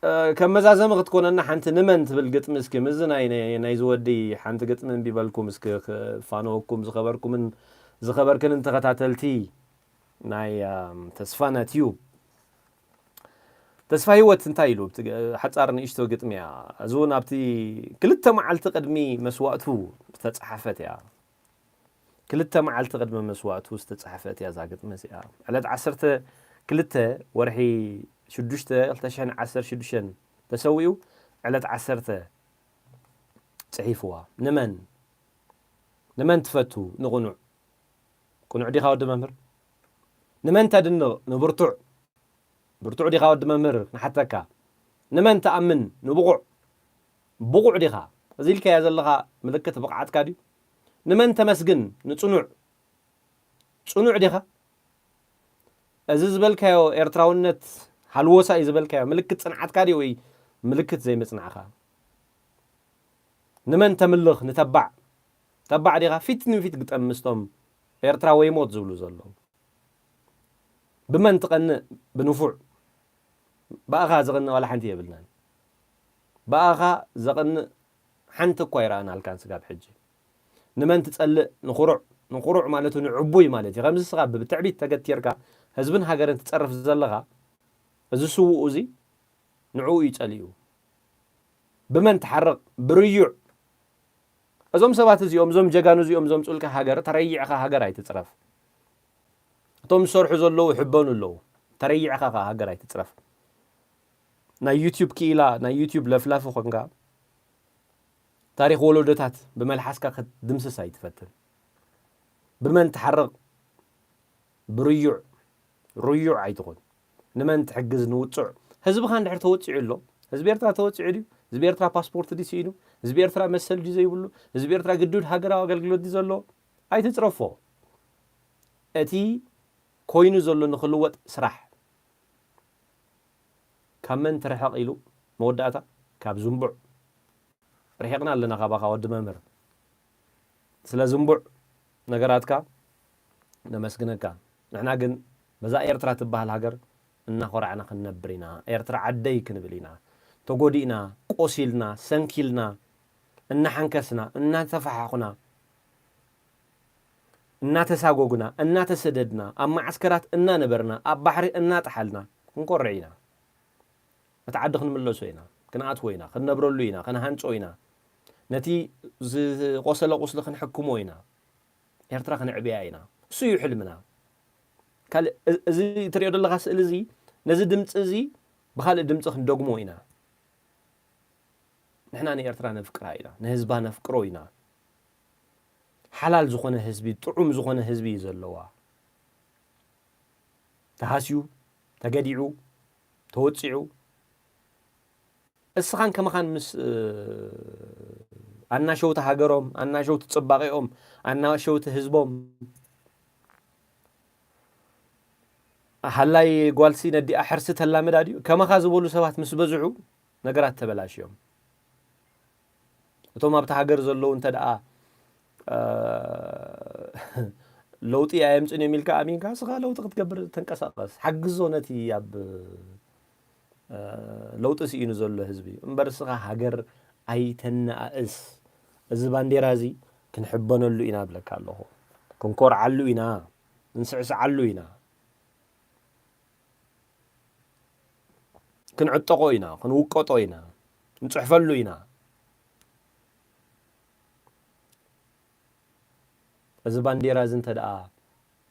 እ፣ ከም መዛዘሚ ክትኮነና ሓንቲ ንመን ትብል ግጥሚ እስኪ፣ ምስዚ ናይ፣ ናይ፣ ናይዚ ወዲ ሓንቲ ግጥሚ እንቢበልኩም እስኪ ክፋነወኩም ዝኸበርኩምን ዝኸበርክንን ተኸታተልቲ ናይ፣ ኣም፣ ተስፋና ቲዩብ። ተስፋ ህይወት እንታይ ኢሉ? እቲ ገ-፣ ሓጻር ንእሽቶ ግጥሚ እያ። እዚ እውን ኣብቲ ክልተ መዓልቲ ቅድሚ መስዋእቱ ዝተጻሓፈት እያ። ክልተ መዓልቲ ቅድሚ መስዋእቱ ዝተጻሕፈት እያ እዛ ግጥሚ እዚኣ። ዕለት ዓሰርተ ክልተ ወርሒ ሽዱሽተ ክልተ ሽሕን ዓሰርተ ሽዱሽተን ተሰዊኡ፣ ዕለት ዓሰርተ ጽሒፍዋ። ንመን? ንመን ትፈቱ? ንቕኑዕ። ቅኑዕ ዲኻ ወዲ መምህር? ንመን ተድንቕ? ንብርቱዕ። ብርቱዕ ዲኻ ወዲ መምህር? ንሓተካ። ንመን ትኣምን? ንብቑዕ። ብቑዕ ዲኻ? እዚ ኢልካዮ ዘለኻ ምልክት ብቕዓትካ ድዩ? ንመን ተመስግን? ንጽኑዕ። ጽኑዕ ዲኻ? እዚ ዝበልካዮ ኤርትራውነት ሃልዎሳ እዩ ዝበልካዮ ምልክት ጽንዓትካ ድዩ ወይ ምልክት ዘይምጽናዕኻ? ንመን ተምልኽ? ንተባዕ። ተባዕ ዲኻ? ፊት ንፊት ግጠም ምስቶም ኤርትራ ወይ ሞት ዝብሉ ዘለዉ። ብመን ትቐንእ? ብንፉዕ። ብኣኻ ዝቕንእ ዋላ ሓንቲ የብልናን። ብኣኻ ዘቕንእ ሓንቲ እኳ ኣይረኣናልካን ስጋብ ሕጂ። ንመን ትጸልእ? ንኹሩዕ። ንኹሩዕ ማለቱ ንዕቡይ ማለት እዩ። ከምዚ ንስኻ ብትዕቢት ተገቲርካ ህዝብን ሃገርን ትጸርፍ ዘለኻ፣ እዚ ስዉእ እዚ ንዕኡ እዩ ጸሊኡ። ብመን ትሓርቕ? ብርዩዕ። እዞም ሰባት እዚኦም፣ እዞም ጀጋኑ እዚኦም ዘምጹልካ ሃገር ተረይዕኻ ሃገር ኣይትጽረፍ። እቶም ዝሰርሑ ዘለዉ ይሕበኑ ኣለዉ። ተረይዕኻ ከኣ ሃገር ኣይትጽረፍ። ናይ ዩትዩብ ክኢላ፣ ናይ ዩትዩብ ለፍላፊ ኾንካ፣ ታሪኽ ወለዶታት ብመልሓስካ ክትድምስስ ኣይትፈትን። ብመን ትሓርቕ? ብርዩዕ። ርዩዕ ኣይትኹን። ንመን ትሕግዝ? ንውጹዕ። ህዝብኻ እንድሕር ተወጺዑ ኣሎ፣ ህዝቢ ኤርትራ ተወጺዑ ድዩ? ህዝቢ ኤርትራ ፓስፖርት ድዩ ስኢኑ? ህዝቢ ኤርትራ መሰል ድዩ ዘይብሉ? ህዝቢ ኤርትራ ግዱድ ሃገራዊ ኣገልግሎት ድዩ ዘለዎ? ኣይትጽረፎ። እቲ ኮይኑ ዘሎ ንኽልወጥ ስራሕ። ካብ መን ትርሕቕ ኢሉ መወዳእታ ካብ ዝንቡዕ ርሒቕና ኣለና ካባኻ ወዲ መምህር። ስለ ዝንቡዕ ነገራትካ ነመስግነካ። ንሕና ግን በዛ ኤርትራ ትበሃል ሃገር እናኾራዕና ክንነብር ኢና። ኤርትራ ዓደይ ክንብል ኢና። ተጎዲእና፣ ቆሲልና፣ ሰንኪልና፣ እናሓንከስና፣ እናተፈሓኹና፣ እናተሳጎጉና፣ እናተሰደድና፣ ኣብ መዓስከራት እናነበርና፣ ኣብ ባሕሪ እናጠሓልና ክንኮርዕ ኢና። እቲ ዓዲ ክንምለሶ ኢና፣ ክንኣትዎ ኢና፣ ክንነብረሉ ኢና፣ ክንሃንጾ ኢና። ነቲ ዝቆሰለ ቁስሊ ክንሕክሞ ኢና። ኤርትራ ክነዕብያ ኢና። እሱ እዩ ሕልምና። ካልእ እ-፣ እዚ ትሪኦ ዘለኻ ስእሊ እዚ፣ ነዚ ድምፂ እዚ ብኻልእ ድምፂ ክንደግሞ ኢና። ንሕና ንኤርትራ ነፍቅራ ኢና፣ ንህዝባ ነፍቅሮ ኢና። ሓላል ዝኾነ ህዝቢ፣ ጥዑም ዝኾነ ህዝቢ እዩ ዘለዋ። ተሃስዩ፣ ተገዲዑ፣ ተወጺዑ፣ እስኻን ከማኻን ምስ፣ እ፣ ኣናሸውቲ ሃገሮም፣ ኣናሸውቲ ጽባቄኦም፣ ኣናሸውቲ ህዝቦም፣ ሃላይ ጓልሲ ነዲኣ ሕርሲ ተላምዳ ድዩ? ከማኻ ዝበሉ ሰባት ምስ በዝሑ ነገራት ተበላሽዮም። እቶም ኣብቲ ሃገር ዘለዉ እንተ ደኣ፣ እ፣ ለውጢ ኣየምጽን እዮም ኢልካ ኣሚንካ፣ እስኻ ለውጢ ክትገብር ተንቀሳቐስ። ሓግዞ ነቲ ኣብ፣ እ፣ ለውጢ ስኢኑ ዘሎ ህዝቢ። እምበር እስኻ ሃገር ኣይተነኣእስ። እዚ ባንዴራ እዚ ክንሕበነሉ ኢና እብለካ ኣለኹ። ክንኮርዓሉ ኢና፣ ንስዕስዓሉ ኢና። ክንዕጠቖ ኢና፣ ክንውቀጦ ኢና፣ ንጽሕፈሉ ኢና። እዚ ባንዴራ እዚ እንተ ደኣ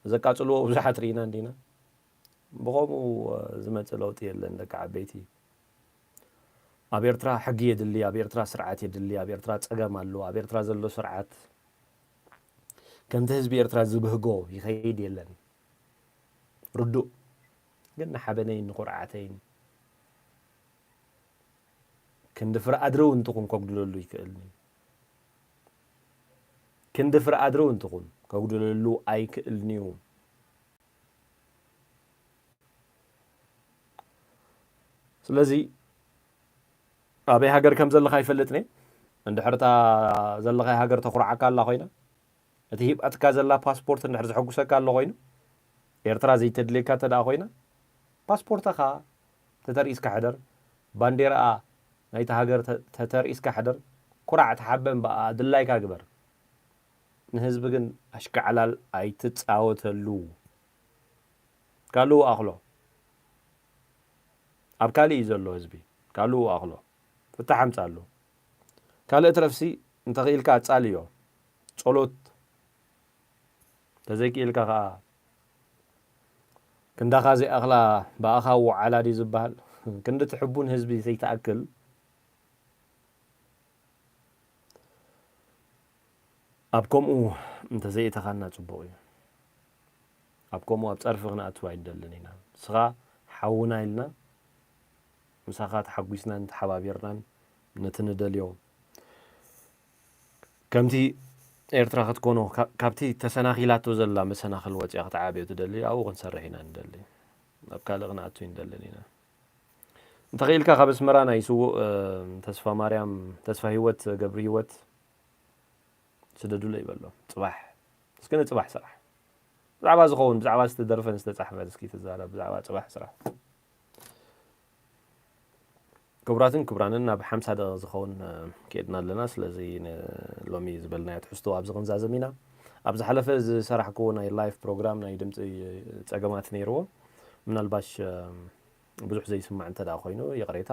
ዘቃጽልዎ ብዙሓት ርኢና እንዲና። ብኸምኡ ዝመጽእ ለውጢ የለን ደቂ ዓበይቲ። ኣብ ኤርትራ ሕጊ የድሊ፣ ኣብ ኤርትራ ስርዓት የድሊ፣ ኣብ ኤርትራ ጸገም ኣሎ፣ ኣብ ኤርትራ ዘሎ ስርዓት ከምቲ ህዝቢ ኤርትራ ዝብህጎ ይኸይድ የለን። ርዱእ። ግን ንሓበነይን ንኹርዓተይን ክንዲ ፍረ ኣድሪ እውን እንተኹን ከጉድለሉ ይክእልኒ። ክንዲ ፍረ ኣድሪ እውን እንተኹን ከጉድለሉ ኣይክእልንዩ። ስለዚ ኣበይ ሃገር ከም ዘለኻ ኣይፈልጥን እየ። እንድሕር እታ ዘለኻያ ሃገር ተኹርዓካ ኣላ ኮይና፣ እቲ ሂባትካ ዘላ ፓስፖርት እንድሕር ዘሐጉሰካ ኣሎ ኮይኑ፣ ኤርትራ ዘይተድልየካ እንተ ደኣ ኮይና፣ ፓስፖርትኻ ተተርኢስካ ሕደር፣ ባንዴራኣ ናይታ ሃገር ተ-፣ ተተርኢስካ ሕደር፣ ኩራዕ ተሓበን ብኣ ድላይካ ግበር። ንህዝቢ ግን ኣሽካዕላል ኣይትጻወተሉ። ካልኡ ኣኽሎ። ኣብ ካልእ እዩ ዘሎ ህዝቢ። ካልኡ ኣኽሎ። ፍታሕ ኣምጻሉ። ካልእ ትረፍሲ እንተኽኢልካ ኣጻልዮ። ጸሎት። ተዘይክኢልካ ከኣ ክንዳኻ ዘይኣኽላ ብኣኻ ወዓላ ድዩ ዝበሃል? ክንዲ ትሕቡን ህዝቢ ዘይትኣክል። ኣብ ከምኡ እንተዘይእተኻና ጽቡቕ እዩ። ኣብ ከምኡ ኣብ ጸርፊ ክንኣትው ኣይንደልን ኢና። ንስኻ ሓውና ኢልና ምሳኻ ተሓጒስናን ተሓባቢርናን ነቲ ንደልዮ ከምቲ ኤርትራ ክትኮኖ ካ-፣ ካብቲ ተሰናኺላቶ ዘላ መሰናኽል ወጺኣ ክትዓብዮ ትደሊ፣ ኣብኡ ክንሰርሕ ኢና ንደሊ። ኣብ ካልእ ክንኣቱ ኣይንደልን ኢና። እንተኽኢልካ ካብ ኣስመራ ናይ ስዉእ፣ እ፣ ተስፋ ማርያም፣ ተስፋ ህይወት ገብሪ ህይወት ስደዱለይ በሎ። ጽባሕ። እስኪ ንጽባሕ ስራሕ። ብዛዕባ ዝኸውን፣ ብዛዕባ ዝተደርፈን ዝተጻሕፈን እስኪ ትዛረብ፣ ብዛዕባ ጽባሕ ስራሕ። ክቡራትን ክቡራንን ናብ ሓምሳ ደቂቕ ዝኸውን፣ እ፣ ከይድና ኣለና። ስለዚ ንሎሚ ዝበልናዮ ትሕዝቶ ኣብዚ ክንዛዘም ኢና። ኣብ ዝሓለፈ ዝሰራሕክዎ ናይ ላይፍ ፕሮግራም ናይ ድምፂ ጸገማት ነይርዎ። ምናልባሽ፣ እ፣ ብዙሕ ዘይስማዕ እንተ ደኣ ኮይኑ ይቕሬታ።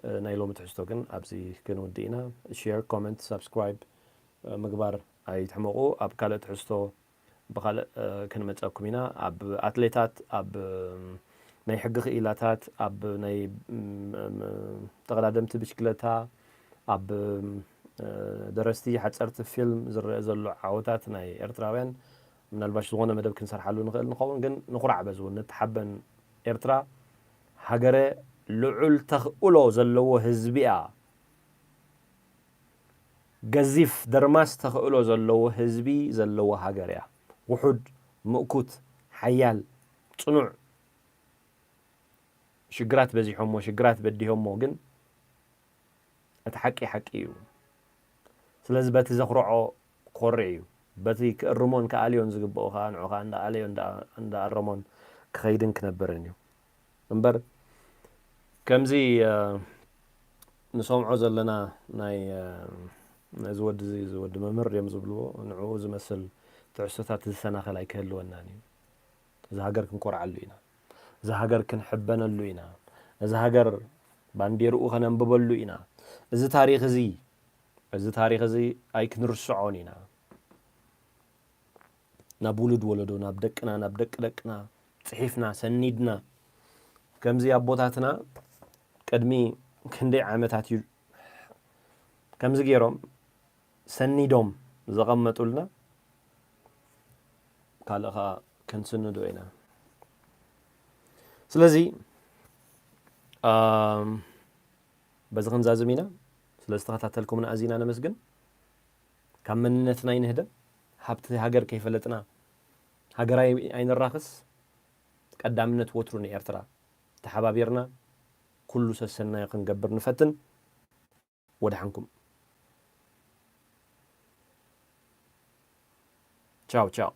እ፣ ናይ ሎሚ ትሕዝቶ ግን ኣብዚ ክንውድእ ኢና። ሼር፣ ኮመንት፣ ሳብስክራይብ፣ እ፣ ምግባር ኣይትሕመቑ። ኣብ ካልእ ትሕዝቶ ብኻልእ፣ እ፣ ክንመጸኩም ኢና። ኣብ ኣትሌታት፣ ኣብ፣ እ፣ ናይ ሕጊ ክኢላታት፣ ኣብ ናይ፣ ም፣ ም፣ ተቐዳደምቲ ብሽክለታ፣ ኣብ፣ እ፣ ደረስቲ ሓጸርቲ ፊልም ዝረአ ዘሎ ዓወታት ናይ ኤርትራውያን ምናልባሽ ዝኾነ መደብ ክንሰርሓሉ ንኽእል ንኸውን፣ ግን ንኹራዕ በዚ እውን ንተሓበን። ኤርትራ ሃገረ ልዑል ተኽእሎ ዘለዎ ህዝቢ እያ። ገዚፍ ደርማስ ተኽእሎ ዘለዎ ህዝቢ ዘለዎ ሃገር እያ። ውሑድ፣ ምእኩት፣ ሓያል፣ ጽኑዕ። ሽግራት በዚሖሞ፣ ሽግራት በዲሆሞ፣ ግን እቲ ሓቂ ሓቂ እዩ። ስለዚ በቲ ዘኹርዖ ክኾርዕ እዩ። በቲ ክእርሞን ክኣልዮን ዝግብኦ ከዓ ንዑ ከዓ እንዳኣለዮ እንዳ- እንዳኣረሞን ክኸይድን ክነብርን እዩ። እምበር ከምዚ እ፣ ንሰምዖ ዘለና ናይ እ፣ ነዚ ወዲ እዚ እዚ ወዲ መምህር ድዮም ዝብልዎ ንዕኡ ዝመስል ትሕዝቶታት ዝሰናኸል ኣይክህልወናን እዩ። እዚ ሃገር ክንኮርዓሉ ኢና። እዚ ሃገር ክንሕበነሉ ኢና። እዚ ሃገር ባንዴርኡ ከነንብበሉ ኢና። እዚ ታሪኽ እዚ እዚ ታሪኽ እዚ ኣይክንርስዖን ኢና። ናብ ውሉድ ወለዶ ናብ ደቅና ናብ ደቂ ደቅና ጽሒፍና ሰኒድና ከምዚ ኣቦታትና ቅድሚ ክንደይ ዓመታት እዩ ከምዚ ገይሮም ሰኒዶም ዘቐመጡልና ካልእ ኸዓ ክንስንዶ ኢና። ስለዚ ኣም፣ በዚ ክንዛዝም ኢና። ስለ ዝተኸታተልኩምና ኣዚና ነመስግን። ካብ መንነትና ይንህደም። ሃብቲ ሃገር ከይፈለጥና ሃገር ኣይ- ኣይንራኽስ። ቀዳምነት ወትሩ ንኤርትራ። ተሓባቢርና ኩሉ ሰሰናዮ ክንገብር ንፈትን። ወድሓንኩም። ቻው ቻው።